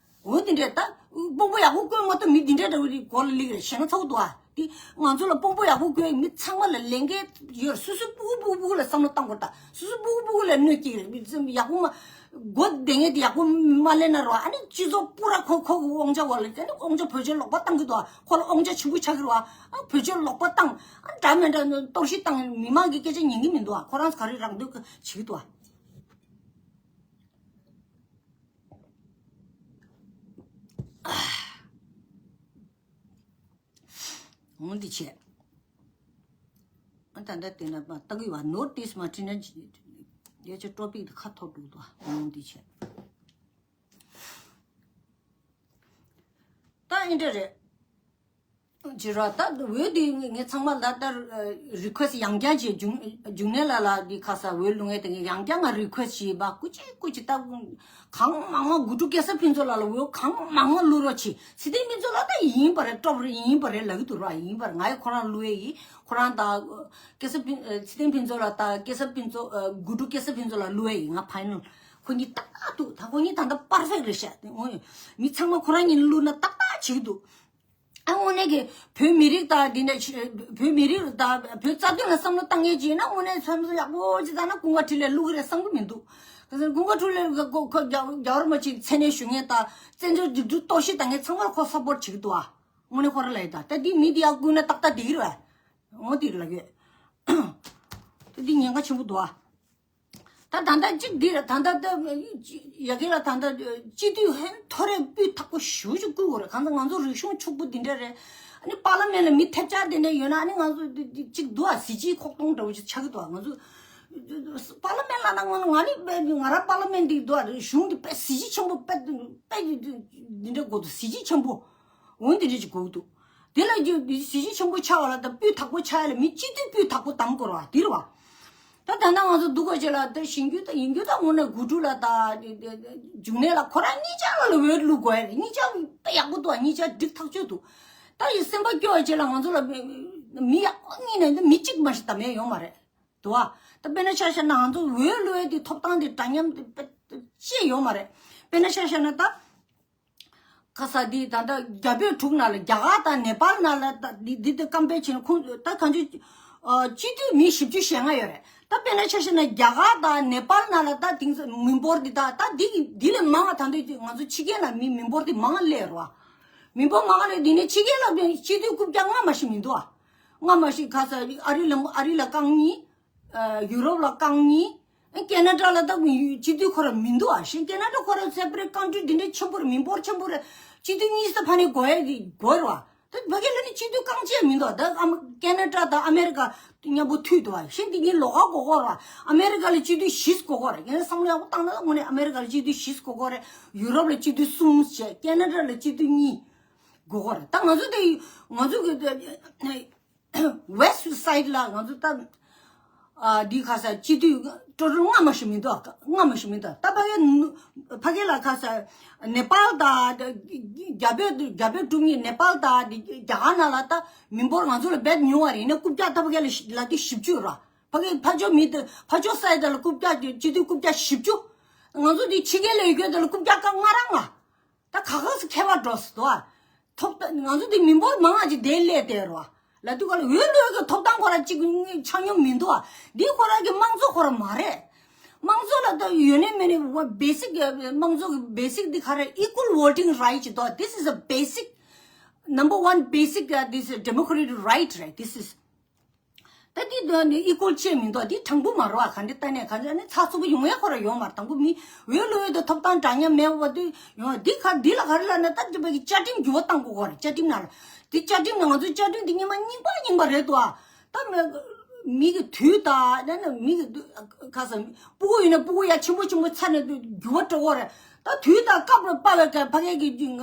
འོ་དེ་འདྲས་ད། དཔོན་པོ་ཡག་པོ་བསྐོས་མ་ཐུབ་མི་འདི་འདྲས་འདྲ་བོ་དེ་མགོ་ལ་ལིག་རེད། ཞེ་ན་ཚ་བོ་འདུག་ཨ། དེ་ང་ཚོ་ལ་དཔོན་པོ་ཡག་པོ་བསྐོས་མི་ཚང་མ་ལ་ལས་འགན་ཡོད། སོ་སོ་སྤུ་གུ་སྤུ་གུ་སྤུ་གུ་ལ་བསམ་བློ་བཏང་དགོས། ད་སོ་སོ་སྤུ་གུ་སྤུ་གུ་ལ་གནོད་སྐྱེལ་རེད། མི་ཚང་ཡག་པོ་མ་མགོ་བདེ་ངེས་དེ་ཡག་པོ་མ་ལེན་ན་རོ། ཨ་ནི་སྤྱི་ཚོགས་སྤུ་ར་ཁོ་ཁོ་གི་དབང་ཆ་བ་ལ་ཨ་ནི་དབང་ཆ་བེད་སྤྱོད་ལོག་པ་བཏང་གི་འདུག་ཨ། ཁོ་ལ་དབང་ཆ་ཆེན་པོ་ཆགས་ཀྱི་རེད་བ། ཨ་བེད་སྤྱོད་ལོག་པ་བཏང་། ཨ་འདྲ་མི་འདྲ་གཏོར་བཤིག་བཏང་། མི་མང་གི་སྐད་ཆ་ཉན་གི་མི་འདུག་ཨ། ཁོ་རང་ཚོ་ག་རེ་རང་འདོད་ཀྱི་བྱེད་ཀྱི་འདུག་ཨ། འོང་འདི་བྱས། ཨ་ད་ལྟ་དེ་ན་མ་ལྟ་གི་བ་ནོར་ཏིས་མ་ཁྲིད་ན་ཡ་ཆ་ཊོ་པིག་དེ་ཁ་ཐོར་འདུག་ཏོ། འོང་འདི་བྱས། ད་ཨིན་འདྲ་རེད། ཇི་ར་ད་འོས་འདི་ངས་ཚང་མ་ལ་ད་རི་ཁུ་ཨེ་སི་ཡང་བསྐྱར་བྱས། འབྱུང་འབྱུང་གནས་ལ་ལ་འདི་ཁ་ས་འོས་བླུག་མཁན་དེ་ངས་ཡང་བསྐྱར་ང་རི་ཁུ་ཨེ་སི་བྱས་པ། སྐུ་མཁྱེན་སྐུ་མཁྱེན་ད། གང་མང་མང་དགུ་ཕྲུག་སྐལ་བཟང་ཕུན་ཚོགས་ལགས་ལ་འོས་གང་མང་མང་བླུག་རོགས་གྱིས། ཚེ་བརྟན་ཕུན་ཚོགས་ལགས་ད་ཡིན་པ་རེད། ཀྲོབ་རེད། ཡིན་པ་རེད། ལབ་ཀྱི་འདུག་ར། ཡིན་པ་རེད། ང་ཡི་ཁོ་རང་བླུག་ཡས་ཡིན། ཁོ་རང་དང་སྐལ་བཟང་ཕུན་ཚེ་བརྟན་ཕུན་ཚོགས་ལགས་དང་སྐལ་བཟང་ཕུན་ཚོགས་དགུ་ཕྲུག་སྐལ་བཟང་ཕུན་ཚོགས་ལགས་བླུག་ཡས་ཡིན། ང་ཕའི་ནལ། ཁོ་གཉིས་ཏག་ཏག་འདུག་ད་ཁོ་གཉིས་ད་ལྟ་པར་ཕེག་རེད་ཤག་འོ་མི་ཚང་མ་ཁོ་རང་གཉིས་བླུག་ན་ཏག་ཏག་བྱེད་ཀྱི་འདུག་ཨ་དངོས་གནས་ཀྱི་བོད་མི་རིགས་དང་འདི་འདྲ་ཆེ་བོད་མི་རིགས་དང་བོད་རྩ་དོན་ལ་བསམ་བློ་བཏང་མཁན་ཅིག་ཡིན་ན། དངོས་གནས་བསམ་བློ་ཡག་པོ་ཅིག་བཏང་ན་ཀུན་དགའ་འཕྲིན་ལས་བླུག་གི་རེད་བསམ་གི་མི་འདུག་ཀུན་དགའ་འཕྲིན་ལས་ཁོ་ཁོ་རྒྱ་རྒྱ་བར་མ་ཅིག་མཚན་གནས་ཞུ་མཁན་དང་བཙན་བྱོལ་སྒྲིག་འཛུགས་གཏོར་བཤིག་བཏང་མཁན་ཚང་མར་ཁོ་སབ་པོར་བྱེད་ཀྱི་འདུག་ཨ། དངོས་གནས་ཁོ་རང་ལ་ཡིན་ད་ད་འདི་མི་འདི་ཡར་བསྐུལ་ན་ཏག་ཏག་འགྲིག་གི་རེད་བ། འོ་འདི་ལ་ཡོད། ད་འདི་ཉེན་ཁ་ཆེན་པོ་འདུག་ཨ། ད་ད་ལྟ་གཅིག་འདི་ར་ད་ལྟ་ད་ཡ་གི་ལ་ད་ལྟ་སྤྱི་འཐུས་ཧན་ཐོ་རེ་སྤུས་དག་པོ་ཞེ་པོ་ཅིག་བསྐུར་དགོས་རེད། གང་ལྟར་ང་ཚོ་རིག་གཞུང་ཕྱུག་པོ་འདི་འདྲ་རེད། ཨ་ནི་པར་ལི་མེན་ལ་མི་ཐེབས་ཆག་འདི་འདྲ་ཡོད་ན་ཨ་ནི་ང་ཚོ་འདི་འདི་གཅིག་འདུག་ཨ། གཟི་བརྗིད་ཁོག་སྟོང་འདྲ་བོ་ཅིག་ཆགས་ཀྱི་འདུག་ཨ། ང་ཚོ་པར་ལི་མེན་ལ་ན་ང་ང་ནི་དཔེ་ང་རང་པར་ལི་མེན་འདི་འདུག་ཨ། རིག་གཞུང་འདི་དཔེ་གཟི་བརྗིད་ཆེན་པོ་དཔེ་དཔེ་འདི་འདྲ་དགོས་འདུག་གཟི་བརྗིད་ཆེན་པོ། འོ་འདི་འདྲ་ཅིག་དགོས་འདུག་དེ་ལ་རྒྱུ་གཟི་བརྗིད་ཆེན་པོ་ཆགས་པ་ལ་ད་སྤུས་དག་པོ་ཆགས་ཡ་ལ་མི་སྤྱི་འཐུས་སྤུས་དག་པོ་གདམ་དགོས་རེད་བ། དེ་རེད་བ། ད་ད་ལྟ་ང་ཚོ་འདུག་ག་ཅིག་ལ་ད་ཞིང་རྒྱུ་ད་ཡིན་རྒྱུ་ད་དངོས་གནས་དགུ་ཕྲུག་ལ་ད་འབྱུང་གནས་ལ་ཁོ་རང་གཉིས་ཆ་ལ་ལ་འོས་བླུག་དགོས་ཡ་རེད། གཉིས་ཆ་དཔེ་ཡག་པོ་འདུག་བ། གཉིས་ཆ་འགྲིག་ཐག་ཆོད་འདུག་ད་ཡི་སེམས་པ་སྐྱོ་བ་ཅིག་ལ་ང་ཚོ་ལ་མི་ཡག་པོ་གཉིས་ནས་ད་མི་གཅིག་མ་ཞིག་གདམ་ཡ་ཡོད་མ་རེད་འདུག་བ། ད་དཔེར་ན་ཆ་བཞག་ན་ང་ཚོ་འོས་བླུག་ཡ་དེ་ཐོབ་ཐང་དེ་འདྲ་མཉམ་དེ་དཔེ་ཅི་ཡོད་མ་རེད། དཔེར་ན་ཆ་བཞག་ན་ད། ཁ་ས་འདི་ད་ལྟ་རྒྱ་བོད་དྲུག་ནང་ལ་རྒྱ་གར་དང་ནེ་པཱལ་ནང་ལ་ད་འདི་འདི་ད་ཀམ་པེར་བྱས་ན་ཁོང་ད་གང་ཅི་ཨ་སྤྱི་འཐུས་མི་བཞི་བཅུ་ཞེ་ལྔ་ཡོད་རེད། ད་དཔེར་ན་ཆ་བཞག་ན་རྒྱ་གར་དང་ནེ་པཱལ་ནང་ལ་ད་དེང་སང་མི་འབོར་འདི་ད་ད་འདི་འདི་ལས་མང་བ་ད་འདི་ང་ཚོ་ཕྱི་རྒྱལ་ལ་མི་མི་འབོར་འདི་མང་སླེབས་རེད་བ། མི་འབོར་མང་སླེབས་འདི་ནས་ཕྱི་རྒྱལ་ལ་སྤྱི་འཐུས་རྐུབ་བཀྱག་ལྔ་མ་ཞིག་མི་འདུག་ཨ། ལྔ་མ་ཞིག་ཁ་ས་ཨ་རི་ལ་ཨ་རི་ལ་རྐང་གཉིས། ཡུ་རོབ་ལ་རྐང་གཉིས། ཀེ་ན་ཌ་ལ་ད་སྤྱི་འཐུས་ཁོ་ར་མི་འདུག་ཨ། ཤེས། ཀེ་ན་ཌ་ཁོ་ར་སེ་པ་རེ་ཊི་ཀན་ཊི་རི་འདི་འདྲའི་ཆེན་པོ་རེད། མི་འབོར་ཆེན་པོ་རེད། སྤྱི་འཐུས་གཉིས་ས་ཕ་ནས་དགོས་ཡ་དེ་དགོས་རེད་བ། ད་ཕ་གི་ལ་ནི་སྤྱི་འཐུས་རྐང་གཅིག་མི་འདུག་ཨ། ད་ཨ་མ་ཀེ་ན་ཌ་དང་ཨ་མེ་རི་ཀ་མཉམ་པོ་མཐུད་འདུག་ཨ། ཤེས། འདི་གཉིས་ལོགས་ཀ་དགོས་དགོས་རེད་བ། ཨ་མེ་རི་ཀ་ལ་སྤྱི་འཐུས་བཞི་དགོས་དགོས་རེད། ཡིན་ན་བསམ་བློ་ཡག་པོ་བཏང་ན་དངོས་གནས་ཨ་མེ་རི་ཀ་ལ་སྤྱི་འཐུས་བཞི་དགོས་དགོས་རེད། ཡུ་རོབ་ལ་སྤྱི་འཐུས་གསུམ་བྱས། ཀེ་ན་ཌ་ལ་སྤྱི་འཐུས་གཉིས་དགོས་དགོས་རེད། ད་ང་ཚོ་དེ་ང་ཚོ་གི་West Side ལ་ང་ཚོ་ད་ཨ་འདི་ཁ་ས་སྤྱི་འཐུས་ཊོ་ཊལ་ལྔ་མ་ཞིག་མི་འདུག་ཨ། ལྔ་མ་ཞིག་མི་འདུག་ཨ། ད་ཕ་གི་ཕ་གི་ལ་ཁ་ས་ནེ་པཱལ་དང་རྒྱ་བོད་རྒྱ་བོད་གྲུབ་ནི་ནེ་པཱལ་དང་རྒྱ་གར་ནང་ལ་ད་མི་འབོར་ང་ཚོ་ལ་རྦད་ཉུང་བ་རེད། ཡིན་ན་རྐུབ་བཀྱག་ད་ཕ་གི་ལ་ལ་དེ་བཞི་བཅུ་ར། ཕ་གི་ཕ་ཕྱོགས་མི་དེ་ཕ་ཕྱོགས་སའི་ཌི་ལ་རྐུབ་བཀྱག་སྤྱི་འཐུས་རྐུབ་བཀྱག་བཞི་བཅུ། ང་ཚོ་དེ་ཕྱི་རྒྱལ་ལ་ཡོད་རྒྱུ་དེ་ལ་རྐུབ་བཀྱག་ཀ་ལྔ་ར་ལྔ། ད་ག་ག་སུ་ཁྱད་པར་འགྲོ་སི་འདུག་ཨ། ཐོབ་ཐང་ང་ཚོ་འདི་མི་འབོར་མང་ང་ཅིག་དེ་སླེབས་བསྡད་རོ། ལ་དུས་ག་ལ་འོས་བླུག་གི་ཐོབ་ཐང་ཁོ་ར་གཅིག་ཆ་སྙོམས་མི་འདུག་ཨ། འདི་ཁོ་ར་གི་དམངས་གཙོ་ཁོ་ར་མ་རེད། དམངས་གཙོ་ལ་ད་ཡོད་ནི་མེད་ནི་བ་བེ་སིག་དམངས་གཙོ་གི་བེ་སིག་འདི་ག་རེ། Equal voting right ཅིག་འདུག this is a basic, number one basic, uh, this is democratic right, right? This is ད་འདི་འདོན་ནི་ཨི་ཀོལ་ཆེ་མི་འདུག་འདི་དྲང་པོ་མ་རེད་བ། ག་འདྲ་ལྟ་ནས་ག་འདྲ་ནི་ཚགས་ཚུད་པོ་ཡོང་ཡ་ཁོ་ར་ཡོད་མ་རེད། དང་པོ་མི་འོས་བླུག་འོས་དུ་ཐོབ་ཐང་འདྲ་མཉམ་མེད་པ་དུ་ཡོང་འདི་ག་འདི་ལ་ག་རེ་ལབ་ན། ད་འདི་བ་གི་བཅའ་ཁྲིམས་འགྱུར་བ་གཏང་དགོས་ཁོ་ར། བཅའ་ཁྲིམས་ནང་ལ་འདི་བཅའ་ཁྲིམས་ནང་ང་ཚོའི་བཅའ་ཁྲིམས་འདི་སྔོན་མ་རྙིང་པ་རྙིང་པ་རེད་དོ། ད་མི་མི་གི་དུས་དང་ད་ནི་མི་གི་ག་ས་སྤུ་གུ་ཡིན་ན་སྤུ་གུ་ཡ་ཆེན་པོ་ཆེན་པོ་ཚར་ནས་འགྱུར་བ་འགྲོ་གོ་རེད། ད་དུས་དང་སྐབས་ལ་དཔག་པའི་ཕ་གི་གི་ང་ང་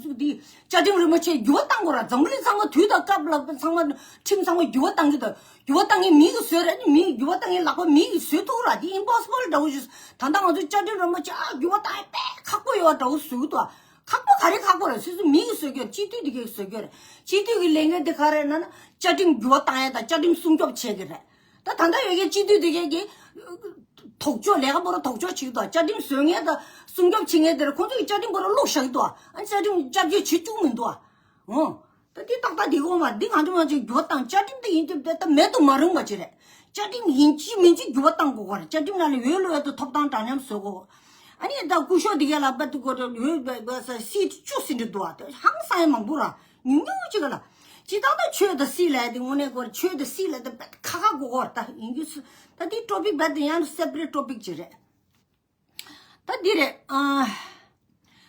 ཚོ་འདི་བཅའ་ཁྲིམས་རིན་པོ་ཆེ་འགྱུར་བ་གཏང་དགོས་ར། འཛམ་བུ་གླིང་ཚང་མ་དུས་དང་སྐབས་ལ་ཚང་མ་ཁྲིམས་ཚང་མ་འགྱུར་བ་གཏང་གི་འདུག་འགྱུར་བ་གཏང་མཁན་མི་གིས་བཟོས་རེད། མི་འགྱུར་བ་གཏང་མཁན་ལག་པ་མི་གིས་བཟོས་ཐུབ་ར། འདི་ཨིམ་པོ་སི་བལ་འདྲ་བོ་ཞིག་ད་ལྟ་ང་ཚོ་བཅའ་ཁྲིམས་རིན་པོ་ཆེ་ཨ་འགྱུར་བ་གཏང་ཡ་དཔེ་ཁག་པོ་ཡོད་པ་འདྲ་བོ་བཟོས་གི་འདུག་ཁག་པོ་ག་རེ་ཁག་པོ་རེད། སོ་སོ་མི་གིས་བཟོས་གི་རེད། སྤྱི་འཐུས་འདི་གས་བཟོས་གི་རེད། སྤྱི་འཐུས་ཀྱི་ལས་འགན་དེ་ག་རེ་ན་ན་བཅའ་ཁྲིམས་འགྱུར་བ་གཏང་ཡ་དང་བཅའ་ཁྲིམས་སྲུང་སྐྱོབ་བྱེད་གི་རེད། ད་ད་ལྟ་ཡོད་མཁན་སྤྱི་འཐུས་དེ་གས་ཀྱི་དོགས་གཅོད་ལས་ཀ་པོ་ར་དོགས་གཅོད་བྱེད་གི་འདུག་བཅའ་ཁྲིམས་བཟོ་མཁན་དང་སྲུང་སྐྱོབ་བྱེད་མཁན་དེ་ར་ཁོང་ཚོ་གི་བཅའ་ཁྲིམས་པོ་ར་བླུགས་བཞག་གི་འདུག་ཨ་བཅའ་ཁྲིམས་བསྐྱར་བཅོས་བྱེད་བཅུག་མི་འདུག་ཨ། འོ། ད་འདི་ཏག་ཏག་འདི་གོ་མ་འདི་ང་ཚོ་ང་ཚོའི་འགྱུར་བ་བཏང་བཅའ་ཁྲིམས་དེ་ཡིན་དུས་དེ་ད་མེད་དུ་མ་རུང་བ་ཅིག་རེད། བཅའ་ཁྲིམས་ཡིན་གཅིག་མིན་གཅིག་འགྱུར་བ་བཏང་དགོས་གོ་རེད། བཅའ་ཁྲིམས་ནང་ནས་འོས་བླུག་ཡ་དུ་ཐོབ་ཐང་འདྲ་མཉམ་བཟོ་དགོས། ཨ་ནི་ད་སྐུ་ཞབས་འདི་ག་ལ་པ་དུ་གོ་འོས་སྲིད་བཅུ་ཟིན་འདྲ་འདུག་ཨ། དེ་ཧང་སང་ཡ་མང་པོ་ར་ཉུང་ཉུང་ཅིག་ག་ལ། ཅི་ད་ད་ཆོས་དང་སྲིད་ལ་དེ་དངོས་གནས་གོ་ཆོས་དང་སྲིད་ལ་དེ་ཁ་ཁ་གོ་གོ་ར་ད་ཡིན་རྒྱུ་ད་འདི་ཊོ་པིག་རྦད་དེ་ཡང་སེ་པ་རེ་ཊི་ཊོ་པིག་ཅིག་རེད། ད་འདི་རེད། ཨ།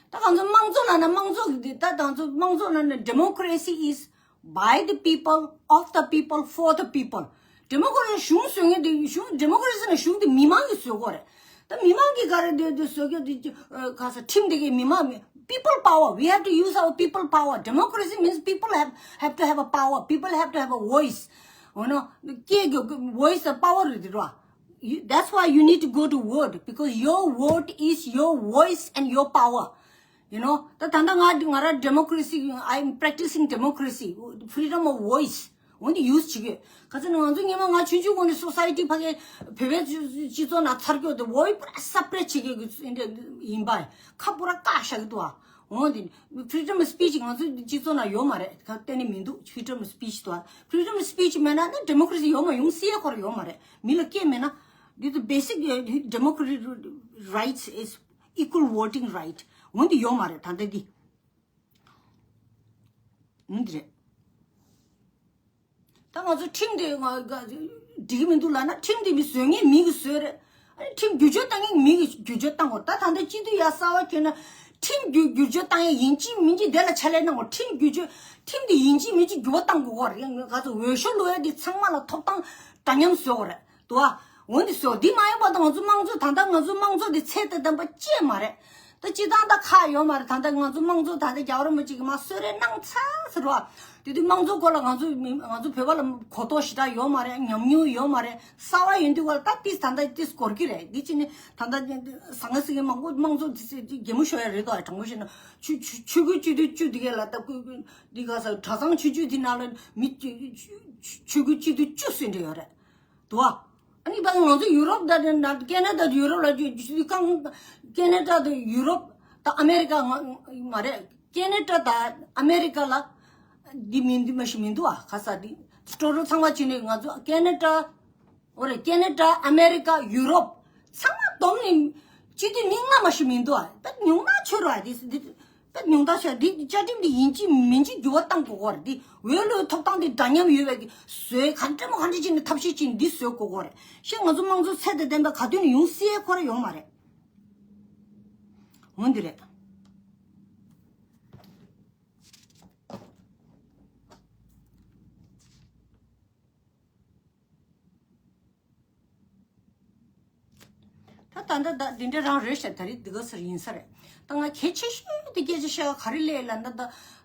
ད་ང་ཚོ་དམངས་གཙོ་ལབ་ན་དམངས་གཙོ་གི་འདི་ད་ང་ཚོ་དམངས་གཙོ་ལབ་ན་democracy is by the people, of the people, for the people. ཌི་མོ་ཀེ་རེ་སི་གཞུང་བཟོ་མཁན་དེ་གཞུང་democracy ནི་གཞུང་དེ་མི་མང་གིས་བཟོ་དགོས་རེད། ད་མི་མང་གིས་ག་རེ་འདི་འདི་བཟོ་རྒྱུ་འདི་ཨ་ག་ས་ཁྲིམས་དེ་གའི་མི་མང་མི་people power, we have to use our people power. Democracy means people have have to have a power, people have to have a voice. འོ་ན་སྐད་ཀྱི་voice དང་power རེད་དེ་རོ། You, that's why you need to go to vote, because your vote is your voice and your power. You know, ད་ད་ལྟ་ང་ང་རང་democracy, I'm practicing democracy, freedom of voice. འོ་འདི་use བྱེད་ཀྱི། ག་ཚོད་ནི་ང་ཚོ་སྔོན་མ་ང་ཆུང་ཆུང་སྒང་ནས་སོ་སའི་ཊི་ཕ་གི་བོད་པའི་སྤྱི་ཚོགས་ནང་ཚར་གྱི་འོ་འདི་བོད་པ་སབ་པྲེ་སི་བྱེད་ཀྱི་ཡིན་པ་ཁ་པོ་ར་བཀག་བཞག་གི་འདུག་ཨ། འོ་འདི་freedom of speech ང་ཚོའི་སྤྱི་ཚོགས་ནང་ཡོད་མ་རེད། གཏན་ནས་མི་འདུག freedom of speech དང་། freedom of speech མེད་ན་ནི་democracy ཡོད་མ་ཡོང་སྲིད་ཡ་ཁོ་ར་ཡོད་མ་རེད། མི་ལ་སྐད་མེད་ན། This is basic, uh, democratic rights is equal voting right. འོ་འདི་ཡོད་མ་རེད་ད་ལྟ་འདི། འོ་འདི་རེད། ད་ང་ཚོ་ཁྲིམས་དེ་ང་འགྲིག་གི་མི་འདུག་ལབ་ན་ཁྲིམས་དེ་མི་བཟོ་མཁན་མི་གིས་བཟོས་རེད། ཨ་ནི་ཁྲིམས་བསྒྱུར་བཅོས་བཏང་མཁན་མི་གིས་བསྒྱུར་བཅོས་བཏང་དགོས། ད་ད་ལྟ་སྤྱི་འཐུས་ཡར་གསར་པ་ཁྱོན་ན་ཁྲིམས་བསྒྱུར་བསྒྱུར་བཅོས་བཏང་ཡ་ཡིན་གཅིག་མིན་གཅིག་དེ་ལ་ཕྱག་ལས་གནང་དགོས། ཁྲིམས་བསྒྱུར་བཅོས་ཁྲིམས་དེ་ཡིན་གཅིག་མིན་གཅིག་འགྱུར་བ་བཏང་དགོས་གོ་རེད། ང་ཚོ་འོས་ཤོག་བླུག་ཡ་དེ་ཚང་མ་ལ་ཐོབ་ཐང་འདྲ་མཉམ་བཟོ་དགོས་རེད། དུ་བ། འོ་འདི་བཟོ་འདི་མ་ཡིན་པ་དང་ང་ཚོ་དམངས་གཙོ་ད་ལྟ་ང་ཚོ་དམངས་གཙོ་འདི་ཚད་དང་ལྡན་པ་ཅིག་མ་རེད། ད་སྤྱི་བཏང་ད་ཁག་ཡོད་མ་རེད། ད་ལྟ་ང་ཚོ་དམངས་གཙོ་ད་ལྟ་རྒྱལ་བ་རིན་པོ་ཆེ་གིས་མར་གསོལ་རས་གནང་ཚར་ཟེར་བ། དེ་དུས་དམངས་གཙོ་སྐོར་ལ་ང་ཚོ་མི་ང་ཚོ་བོད་པ་ལ་གོ་རྟོགས་ཞེ་དྲག་ཡོད་མ་རེད། ཉམས་མྱོང་ཡོད་མ་རེད། གསར་པ་ཡིན་དུས་སྐོར་ད་ཏིས་ད་ལྟ་ཏིས་གོ་གི་རེད། འདི་ཕྱིན་ནས་ད་ལྟ་ཟང་ངེ་ཟིང་ངེ་མང་པོ་དམངས་གཙོ་འདི་ཚེ་འདི་གད་མོ་ཤོར་ཡ་རེད་དོ། དྲང་པོ་བཤད་ན་ཆོས་ཆོས་ཆོས་ཁུལ་སྤྱི་འཐུས་བཅུ་འདི་གས་ལ་ད་ཁུལ་ཁུལ་འདི་ག་ས་གྲྭ་ཚང་ཆུང་ཆུང་འདི་ནང་ལ་མི་ཆོས་ཆོས་ཁུལ་སྤྱི་འཐུས་བཅུ་ཟིན་འདྲ་ཡོད་རེད། དུ་བ། ཨ་ནི་ད་ང་ཚོ་ཡུ་རོབ་ད་ན་ཀེ་ན་ཌ་ཡུ་རོབ་ལ་ཇུ་ཇུ་ཀང་ཀེ་ན་ཌ་དང་ཡུ་རོབ་ད་ཨ་མེ་རི་ཀ་ང་མ་རེད། ཀེ་ན་ཌ་ད་ཨ་མེ་རི་ཀ་ལ་འདི་མི་འདི་མ་ཞིག་མི་འདུག་ཨ། ཁ་ས་འདི་ཊོ་ཊལ་ཚང་མ་བྱས་ནས་ང་ཚོ་ཀེ་ན་ཌ་འོ་རེད། ཀེ་ན་ཌ་ཨ་མེ་རི་ཀ་ཡུ་རོབ་ཚང་མ་བསྡོམས་ནས་སྤྱི་འཐུས་མི་ལྔ་མ་ཞིག་མི་འདུག་ཨ། ད་ཉུང་ན་ཆོས་ར་འདི་འདི། ད་ཉུང་མཐའ་ཆེ་འདི་བཅའ་ཁྲིམས་འདི་ཡིན་གཅིག་མིན་གཅིག་འགྱུར་བ་གཏང་དགོས་ཀྱི་རེད། འདི་འོས་བླུག་ཐོབ་ཐང་འདི་འདྲ་མཉམ་ཡོད་པའི་གི་བཟོས་ག་འདྲ་མོ་ག་འདྲ་བྱས་ནས་ཐབས་ཤེས་བྱས་ནས་འདི་བཟོས་དགོས་ཀྱི་རེད། ཤེས་ང་ཚོ་དམངས་གཙོ་ཚད་དང་ལྡན་པའི་ག་དུས་ནས་ཡོང་སྲིད་ཡ་ཁོ་ར་ཡོང་མ་རེད། འོ་འདི་རེད། ད་ད་ད་ད་འདི་འདྲ་རང་རེད་ཤག་ད་རེས་འདི་ག་ཟེར་ཡིན་ས་རེད། ད་ང་གལ་ཆེ་ཤོས་དེ་སྐད་ཆ་བཤད་ག་རེ་ལས་ལ་ད་ད་ད་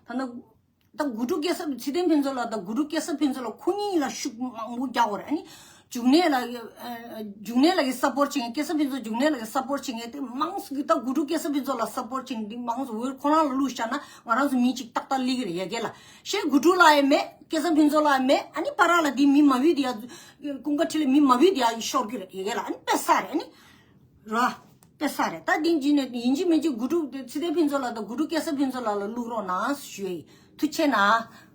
ད་དགུ་ཕྲུག་སྐལ་བཟང་ཚེ་བརྟན་ཕུན་ཚོགས་ལགས་དང་དགུ་ཕྲུག་སྐལ་བཟང་ཕུན་ཚོགས་ལགས་ཁོ་གཉིས་ལ་ཤུགས་མང་པོ་རྒྱག་དགོས་རེད། ཨ་ནི་འབྱུང་གནས་ལགས་ཀྱི་ཨ་འབྱུང་གནས་ལགས་ཀྱི་སབ་པོར་བྱེད་མཁན་སྐལ་བཟང་ཕུན་ཚོགས་འབྱུང་གནས་ལགས་ཀྱི་སབ་པོར་བྱེད་མཁན་དེ་མང་སུ་གི་ད་དགུ་ཕྲུག་སྐལ་བཟང་ཕུན་ཚོགས་ལ་སབ་པོར་བྱེད་མཁན་དེ་མང་སུ་འོས་ཁོ་རང་ལ་བླུགས་བཞག་ན་ང་རང་ཚོ་མི་གཅིག་ཏག་ཏག་སླེབས་ཀྱི་རེད། ཡ་གི་ལ་ཤེས་དགུ་ཕྲུག་ལགས་ཡང་མེད། སྐལ་བཟང་ཕུན་ཚོགས་ལགས་ཡང་མེད། ཨ་ནི་པ་ར་ལ་དེ་མི་མ་བུ་དེ་ཡ་ཀུན་དགའ་ཁྲི་ལ་མི་མ་བུ་དེ་ཡ་ཤོར་གི་རེད། ཡ་གི་ལ་ཨ་ནི་དཔེ་ས་རེད། ཨ་ནི་ར་དཔེ་ས་རེད། ད་དེ་འཇི་ནས་ཡིན་གཅིག་མིན་གཅིག་དགུ་ཕྲུག་དེ་ཚེ་བརྟན་ཕུན་ཚོགས་ལགས་དང་དགུ་ཕྲུག་སྐལ་བཟང་ཕུན་ཚོགས་ལགས་ལ་བླུག་རོགས་གནང་ཞུ་ཡ་ཡིན། ཐུགས་རྗེ་གནང་།